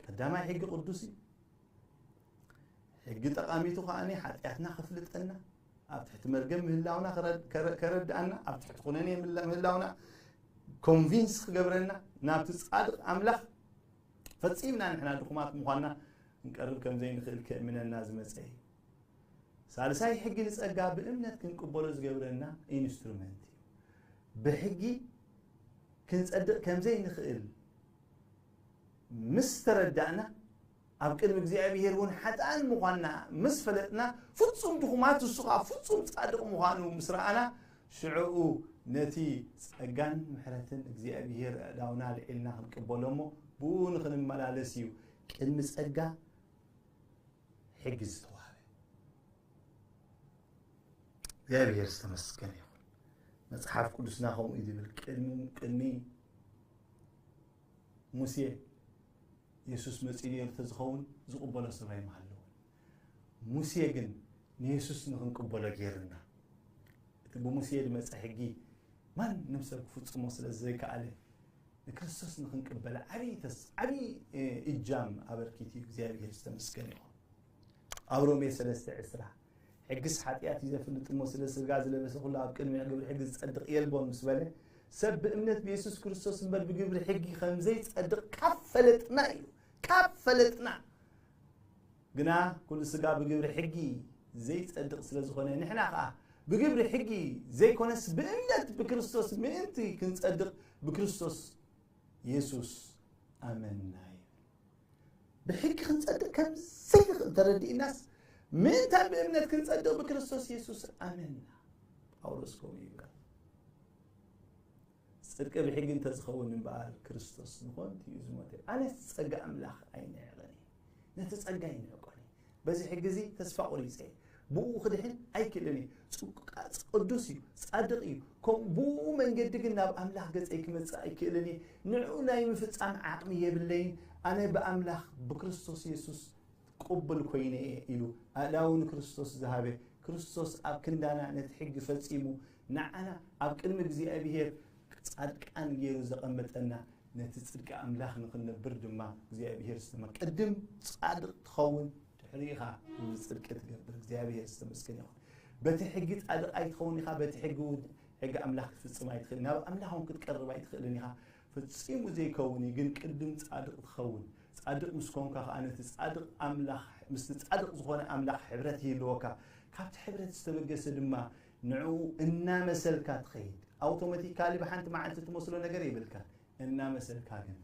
ቀዳማይ ሕጊ ቅዱስ እዩ። ሕጊ ጠቓሚቱ ከኣ ሓጢኣትና ከፍልጠና፣ ኣብ ትሕቲ መርገም ምህላውና ከረድኣና፣ ኣብ ትሕቲ ኩነኔ ምህላውና ኮንቪንስ ክገብረና፣ ናብቲ ጻድቕ ኣምላኽ ፈጺምና ንሕና ድኹማት ምዃንና ክንቀርብ ከም ዘይንኽእል ከእምነና ዝመጸ እዩ። ሳልሳይ ሕጊ ንጸጋ ብእምነት ክንቅበሎ ዝገብረና ኢንስትሩመንት እዩ። ብሕጊ ክንጸድቕ ከም ዘይንኽእል ምስ ተረዳእና፣ ኣብ ቅድሚ እግዚኣብሔር እውን ሓጥኣን ምዃንና ምስ ፈለጥና፣ ፍጹም ድኹማት እሱ ኸኣ ፍጹም ጻድቕ ምዃኑ ምስ ረኣና፣ ሽዕኡ ነቲ ጸጋን ምሕረትን እግዚኣብሔር ኣእዳውና ኣልዒልና ክንቅበሎ እሞ ብኡ ንኽንመላለስ እዩ። ቅድሚ ጸጋ ሕጊ ዝተዋህበ። እግዚኣብሔር ዝተመስገነ ይኹን። መጽሓፍ ቅዱስና ከምኡ እዩ ዝብል። ቅድሚ ቅድሚ ሙሴ የሱስ መጺኡ ነይሩ ተዝኸውን ዝቕበሎ ሰብ ኣይምሃለውን። ሙሴ ግን ንየሱስ ንኽንቅበሎ ገይሩና። እቲ ብሙሴ ዝመጸ ሕጊ ማንም ሰብ ክፍጽሞ ስለ ዘይከኣለ ንክርስቶስ ንኽንቅበል ዓብዪ ተስ ዓብዪ እጃም ኣበርኪቱ እዩ። እግዚኣብሔር ዝተመስገነ ይኹን። ኣብ ሮሜ ሰለስተ ዕስራ ሕግስ ሓጢኣት እዩ ዘፍልጥ እሞ፣ ስለ ስጋ ዝለበሰ ኩሉ ኣብ ቅድሚ ግብሪ ሕጊ ዝጸድቕ የልቦን ምስ በለ፣ ሰብ ብእምነት ብየሱስ ክርስቶስ እምበር ብግብሪ ሕጊ ከም ዘይጸድቕ ካብ ፈለጥና እዩ። ካብ ፈለጥና ግና ኩሉ ስጋ ብግብሪ ሕጊ ዘይጸድቕ ስለ ዝኾነ፣ ንሕና ኸኣ ብግብሪ ሕጊ ዘይኮነስ ብእምነት ብክርስቶስ ምእንቲ ክንጸድቕ ብክርስቶስ የሱስ ኣመንና ይብል። ብሕጊ ክንጸድቕ ከም ዘይንኽእል ተረዲእናስ፣ ምእንታን ብእምነት ክንጸድቕ ብክርስቶስ የሱስ ኣመንና። ጳውሎስ ከምኡ ይብል። ጽድቂ ብሕጊ እንተዝኸውን እምበኣር ክርስቶስ ንኾንቲ እዩ ዝሞተ። ኣነስ ጸጋ ኣምላኽ ኣይንዕቕን እየ። ነቲ ጸጋ ኣይንዕቆን እየ። በዚ ሕጊ እዚ ተስፋ ቆሪጸ እየ። ብኡ ክድሕን ኣይክእልን እየ። ጽ-፣ ቅዱስ እዩ፣ ጻድቕ እዩ። ከም-፣ ብኡ መንገዲ ግን ናብ ኣምላኽ ገጸይ ክመጽእ ኣይክእልን እየ። ንዕኡ ናይ ምፍጻም ዓቕሚ የብለይን። ኣነ ብኣምላኽ ብክርስቶስ የሱስ ቅቡል ኮይነ እየ ኢሉ ኣእዳዉ ንክርስቶስ ዝሃበ፣ ክርስቶስ ኣብ ክንዳና ነቲ ሕጊ ፈጺሙ ንዓና ኣብ ቅድሚ እግዚኣብሄር ጻድቃን ገይሩ ዘቐመጠና፣ ነቲ ጽድቂ ኣምላኽ ንኽንነብር ድማ እግዚኣብሄር ዝተመ-፣ ቅድም ጻድቕ ትኸውን፣ ድሕሪ ኢኻ ጽድቂ ትገብር። እግዚኣብሄር ዝተመስገነ ይኹን። በቲ ሕጊ ጻድቕ ኣይትኸውን ኢኻ፣ በቲ ሕጊ እውን ሕጊ ኣምላኽ ክትፍጽም ኣይትኽእልን። ናብ ኣምላኽ እውን ክትቀርብ ኣይትኽእልን ኢኻ። ፈጺሙ ዘይከውን እዩ፣ ግን ቅድም ጻድቕ ትኸውን። ጻድቕ ምስ ኮንካ ከኣ ነቲ ጻድቕ ኣምላኽ፣ ምስቲ ጻድቕ ዝኾነ ኣምላኽ ሕብረት ይህልወካ። ካብቲ ሕብረት ዝተበገሰ ድማ ንዕኡ እናመሰልካ ትኸይድ። ኣውቶማቲካሊ ብሓንቲ መዓልቲ ትመስሎ ነገር የብልካን። እናመሰልካ ግን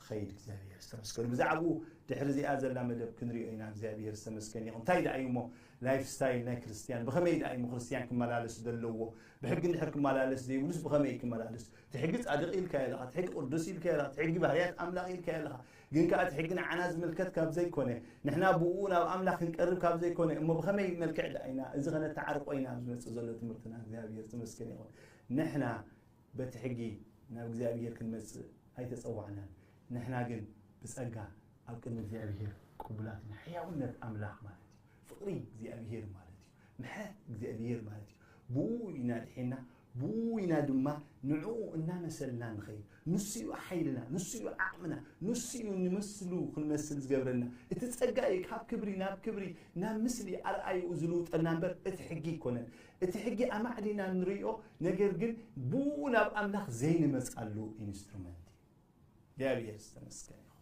ትኸይድ። እግዚኣብሔር ዝተመስገኑ። ብዛዕባኡ ድሕሪ እዚኣ ዘላ መደብ ክንሪኦ ኢና። እግዚኣብሔር ዝተመስገን ይኹን። እንታይ ደኣ እዩ እሞ ላይፍ ስታይል ናይ ክርስትያን? ብኸመይ ደኣ እዩ ክርስትያን ክመላለስ ዘለዎ? ብሕጊ እንድሕር ክመላለስ ዘይብሉስ ብኸመይ ክመላለስ? እቲ ሕጊ ጻድቕ ኢልካ ኣለኻ፣ እቲ ሕጊ ቅዱስ ኢልካ ኣለኻ፣ እቲ ሕጊ ባህርያት ኣምላኽ ኢልካ ኣለኻ። ግን ከኣ እቲ ሕጊ ንዓና ዝምልከት ካብ ዘይኮነ፣ ንሕና ብኡ ናብ ኣምላኽ ክንቀርብ ካብ ዘይኮነ፣ እሞ ብኸመይ መልክዕ ደኣ ኢና እዚ ኸነተዓርቆ ኢና ኣብ ዝመጽእ ዘሎ ትምህርትና? እግዚኣብሔር ዝተመስገነ ይኹን። ንሕና በቲ ሕጊ ናብ እግዚኣብሔር ክንመጽእ ኣይተጸዋዕናን። ንሕና ግን ብጸጋ ኣብ ቅድሚ እግዚኣብሔር ቅቡላት ኢና። ሕያውነት ኣምላኽ ማለት እዩ። ፍቕሪ እግዚኣብሔር ማለት እዩ። ምሕረት እግዚኣብሔር ማለት እዩ። ብኡ ኢና ድሒና፣ ብኡ ኢና ድማ ንዕኡ እናመሰልና ንኸይድ። ንሱ እዩ ሓይልና፣ ንሱ እዩ ዓቕምና፣ ንሱ እዩ ንምስሉ ክንመስል ዝገብረና። እቲ ጸጋ እዩ ካብ ክብሪ ናብ ክብሪ፣ ናብ ምስሊ ኣርኣይኡ ዝልውጠና እምበር እቲ ሕጊ ኣይኮነን። እቲ ሕጊ ኣማዕዲና ንርእዮ፣ ነገር ግን ብኡ ናብ ኣምላኽ ዘይንመጻሉ ኢንስትሩመንት እዩ። እግዚኣብሔር ዝተመስገነ ይኹን።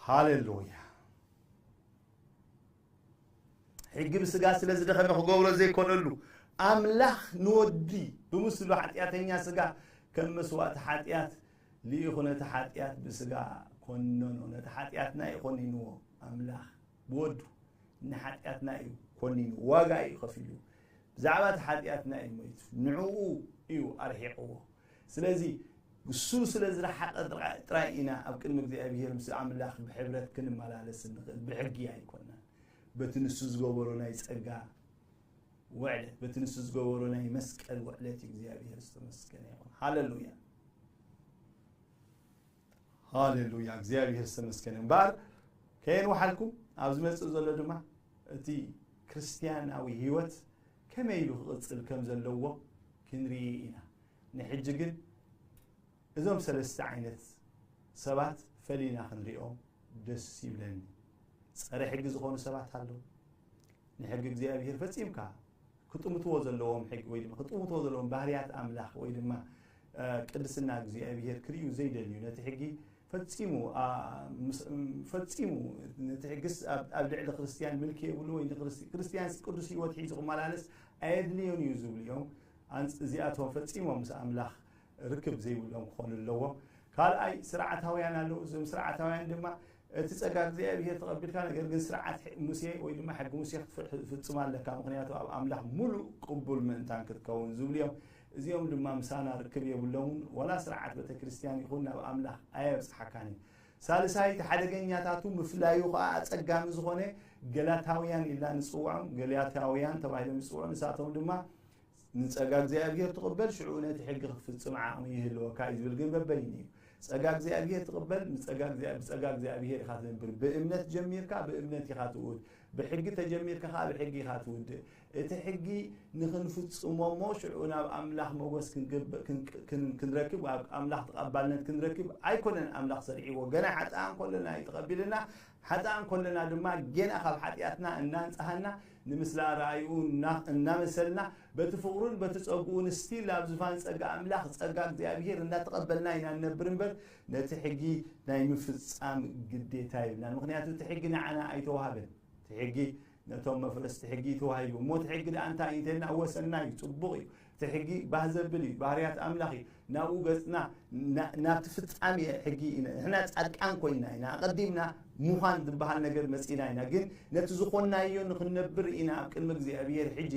ሃሌሉያ። ሕጊ ብስጋ ስለ ዝደኸመ ክገብሮ ዘይኮነሉ፣ ኣምላኽ ንወዲ ብምስሉ ሓጢኣተኛ ስጋ ከም መስዋእቲ ሓጢኣት ልኢኹ ነቲ ሓጢኣት ብስጋ ኮነኖ። ነቲ ሓጢኣትና እዩ ኮኒንዎ ኣምላኽ ብወዱ። ንሓጢኣትና እዩ ኮኒኑ፣ ዋጋ እዩ ከፊሉ። ብዛዕባ እቲ ሓጢኣትና እዩ ሞይቱ። ንዕኡ እዩ ኣርሒቕዎ። ስለዚ እሱ ስለ ዝረሓቐ ጥራይ ኢና ኣብ ቅድሚ እግዚኣብሔር ምስ ኣምላኽ ብሕብረት ክንመላለስ እንኽእል። ብሕጊ ኣይኮናን። በቲ ንሱ ዝገበሮ ናይ ጸጋ ውዕለት፣ በቲ ንሱ ዝገበሮ ናይ መስቀል ውዕለት እዩ። እግዚኣብሔር ዝተመስገነ ይኹን። ሃሌሉያ። ሃሌሉያ፣ እግዚኣብሔር ዝተመስገነ። እምበኣር ከየንውሓልኩም ኣብ ዝመጽእ ዘሎ ድማ እቲ ክርስትያናዊ ህይወት ከመይ ኢሉ ክቕጽል ከም ዘለዎ ክንርኢ ኢና። ንሕጂ ግን እዞም ሰለስተ ዓይነት ሰባት ፈሊና ክንሪኦም ደስ ይብለኒ። ጸረ ሕጊ ዝኾኑ ሰባት ኣለዉ። ንሕጊ እግዚኣብሔር ፈጺምካ ክጥምትዎ ዘለዎም ሕጊ ወይ ድማ ክጥምትዎ ዘለዎም ባህርያት ኣምላኽ ወይ ድማ ቅድስና እግዚኣብሔር ክርእዩ ዘይደልዩ፣ ነቲ ሕጊ ፈጺሙ ፈጺሙ ነቲ ሕግስ ኣብ ልዕሊ ክርስትያን ምልኪ የብሉ ወይ ክርስትያን ቅዱስ ህይወት ሒዙ ክመላለስ ኣየድልዮን እዩ ዝብሉ እዮም። እዚኣቶም ፈጺሞም ምስ ኣምላኽ ርክብ ዘይብሎም ክኾኑ ኣለዎም። ካልኣይ ስርዓታውያን ኣለዉ። እዞም ስርዓታውያን ድማ እቲ ጸጋ እግዚኣብሔር ተቐቢልካ፣ ነገር ግን ስርዓት ሙሴ ወይ ድማ ሕጊ ሙሴ ክትፍጽም ኣለካ፣ ምኽንያቱ ኣብ ኣምላኽ ሙሉእ ቅቡል ምእንታን ክትከውን ዝብሉ እዮም። እዚኦም ድማ ምሳና ርክብ የብሎምን፣ ወላ ስርዓት ቤተ ክርስትያን ይኹን ናብ ኣምላኽ ኣየብጽሓካን እዩ። ሳልሳይ እቲ ሓደገኛታቱ ምፍላዩ ከኣ ኣጸጋሚ ዝኾነ ገላታውያን ኢልና ንጽውዖም፣ ገላታውያን ተባሂሎም ይጽውዑ። ንሳቶም ድማ ንጸጋ እግዚኣብሔር ትቕበል፣ ሽዑ ነቲ ሕጊ ክትፍጽም ዓቕሚ ይህልወካ እዩ ዝብል ግን በበይኑ እዩ። ጸጋ እግዚኣብሔር ትቕበል፣ ንጸጋ እግዚኣብ-፣ ብጸጋ እግዚኣብሔር ኢኻ ትነብር። ብእምነት ጀሚርካ፣ ብእምነት ኢኻ ትውድ። ብሕጊ ተጀሚርካ ከኣ ብሕጊ ኢኻ ትውድእ። እቲ ሕጊ ንኽንፍጽሞ እሞ ሽዑ ናብ ኣምላኽ መጎስ ክንግብ-፣ ክን-፣ ክን-፣ ክንረክብ፣ ኣብ ኣምላኽ ተቐባልነት ክንረክብ ኣይኮነን ኣምላኽ ሰሪዕዎ። ገና ሓጥኣን ከለና እዩ ተቐቢልና። ሓጥኣን ከለና ድማ ጌና ካብ ሓጢኣትና እናንጽሃና፣ ንምስሊ ኣረኣይኡ እና-፣ እናመሰልና፣ በቲ ፍቕሩን በቲ ጸግኡን ስቲል ኣብ ዝፋን ጸጋ ኣምላኽ፣ ጸጋ እግዚኣብሔር እናተቐበልና ኢና ንነብር እምበር፣ ነቲ ሕጊ ናይ ምፍጻም ግዴታ የብልናን። ምኽንያቱ እቲ ሕጊ ንዓና ኣይተዋህበን። እቲ ሕጊ ነቶም መፍረስቲ ሕጊ እዩ ተዋሂቡ። እሞ እቲ ሕጊ ደኣ እንታይ እዩ እንተልና፣ ወሰና እዩ፣ ጽቡቕ እዩ። እቲ ሕጊ ባህ ዘብል እዩ፣ ባህርያት ኣምላኽ እዩ። ናብኡ ገጽና፣ ና-፣ ናብቲ ፍጻሜ ሕጊ ኢና። ንሕና ጻድቃን ኮይንና ኢና፣ ኣቐዲምና ምዃን ዝበሃል ነገር መጺና ኢና። ግን ነቲ ዝኾንናዮ ንኽንነብር ኢና ኣብ ቅድሚ እግዚኣብሔር ሕጂ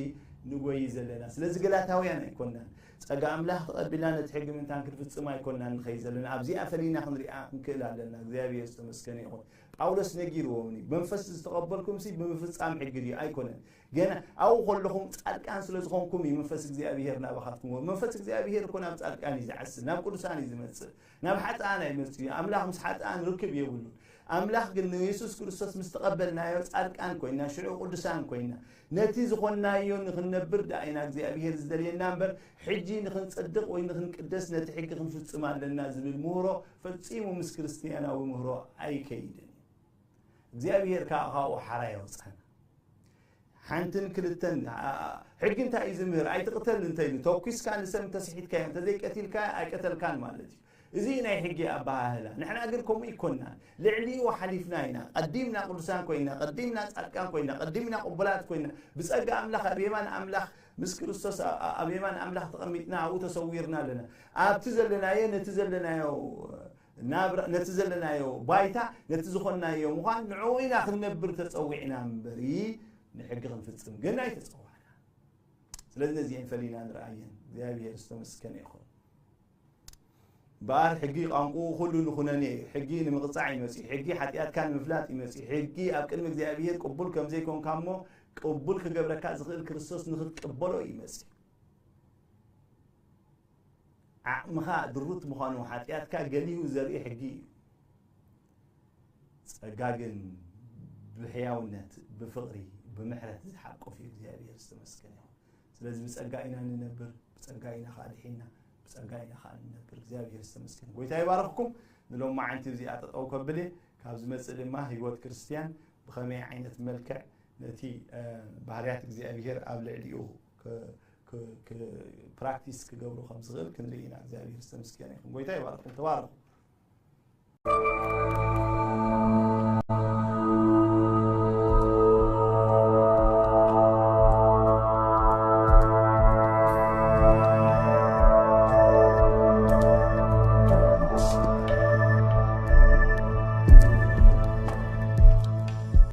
ንጎይ ዘለና። ስለዚ ገላታውያን ኣይኮንናን። ጸጋ ኣምላኽ ተቐቢልና ነቲ ሕጊ ምእንታን ክንፍጽም ኣይኮንናን ንኸይድ ዘለና። ኣብዚኣ ፈሊና ክንሪኣ ክንክእል ኣለና። እግዚኣብሔር ዝተመስገነ ይኹን። ጳውሎስ ነጊርዎም እዩ። መንፈስ ዝተቐበልኩምሲ ብምፍጻም ሕጊ ድዩ? ኣይኮነን። ገና ኣብኡ ከለኹም ጻድቃን ስለ ዝኾንኩም እዩ መንፈስ እግዚኣብሔር ናባኻትኩም። መንፈስ እግዚኣብሔር እኮ ናብ ጻድቃን እዩ ዝዓስል፣ ናብ ቅዱሳን እዩ ዝመጽእ፣ ናብ ሓጥኣን ኣይመጽእ እዩ። ኣምላኽ ምስ ሓጥኣን ርክብ የብሉን። ኣምላኽ ግን ንየሱስ ክርስቶስ ምስ ተቐበልናዮ ጻድቃን ኮይና፣ ሽዑ ቅዱሳን ኮይና፣ ነቲ ዝኾንናዮ ንኽንነብር ደኣ ኢና እግዚኣብሔር ዝደልየና እምበር፣ ሕጂ ንኽንጸድቕ ወይ ንኽንቅደስ ነቲ ሕጊ ክንፍጽም ኣለና ዝብል ምህሮ ፈጺሙ ምስ ክርስትያናዊ ምህሮ ኣይከይድን እዩ። እግዚኣብሔር ከኣ ካብኡ ሓራ የውጽኣና። ሓንትን ክልተን፣ ኣ-፣ ሕጊ እንታይ እዩ ዝምህር? ኣይትቕተል እንተ ኢሉ፣ ተኲስካ ንሰብ እንተስሒትካዮ፣ እንተዘይቀቲልካዮ ኣይቀተልካን ማለት እዩ። እዚ ናይ ሕጊ ኣበሃህላ። ንሕና ግን ከምኡ ይኮንና። ልዕሊኡ ሓሊፍና ኢና። ቀዲምና ቅዱሳን ኮይና፣ ቀዲምና ጻድቃን ኮይና፣ ቀዲምና ቅቡላት ኮይና፣ ብጸጋ ኣምላኽ ኣብ የማን ኣምላኽ ምስ ክርስቶስ ኣ- ኣ- ኣብ የማን ኣምላኽ ተቐሚጥና ኣብኡ ተሰዊርና ኣለና። ኣብቲ ዘለናዮ ነቲ ዘለናዮ ናብራ ነቲ ዘለናዮ ባይታ ነቲ ዝኾንናዮ ምዃን ንዕኡ ኢና ክንነብር ተጸዊዕና እምበሪ ንሕጊ ክንፍጽም ግን ኣይተጸዋዕና። ስለዚ ነዚአን ፈሊና ንርኣየን። እግዚኣብሔር ዝተመስገነ ይኹን። እምበኣር ሕጊ ቋንቋኡ ኩሉ ንኹነኔ እዩ። ሕጊ ንምቕጻዕ እዩ መጺኡ። ሕጊ ሓጢኣትካ ንምፍላጥ እዩ መጺኡ። ሕጊ ኣብ ቅድሚ እግዚኣብሔር ቅቡል ከም ዘይኮንካ እሞ ቅቡል ክገብረካ ዝኽእል ክርስቶስ ንኽትቅበሎ እዩ መጺኡ። ዓቕምኻ ድሩት ምዃኑ ሓጢኣትካ ገሊሁ ዘርኢ ሕጊ እዩ። ጸጋ ግን ብሕያውነት፣ ብፍቕሪ፣ ብምሕረት ዝሓቆፍ እዩ። እግዚኣብሔር ዝተመስገነ ይኹን። ስለዚ ብጸጋ ኢና ንነብር፣ ብጸጋ ኢና ኸኣ ድሒና፣ ብጸጋ ኢና ኸኣ ንነብር። እግዚኣብሔር ዝተመስገነ። ጎይታ ይባርኽኩም። ንሎማዓንቲ እዚኣ ጠጠው ከብል እየ። ካብ ዝመጽእ ድማ ህይወት ክርስትያን ብኸመይ ዓይነት መልክዕ ነቲ እ፣ ባህርያት እግዚኣብሔር ኣብ ልዕሊኡ ክ- ክ- ክ- ፕራክቲስ ክገብሩ ከም ዝኽእል ክንርኢ ኢና። እግዚኣብሔር ዝተመስገነ ይኹን። ጎይታ ይባርኩም። ተባረኹ።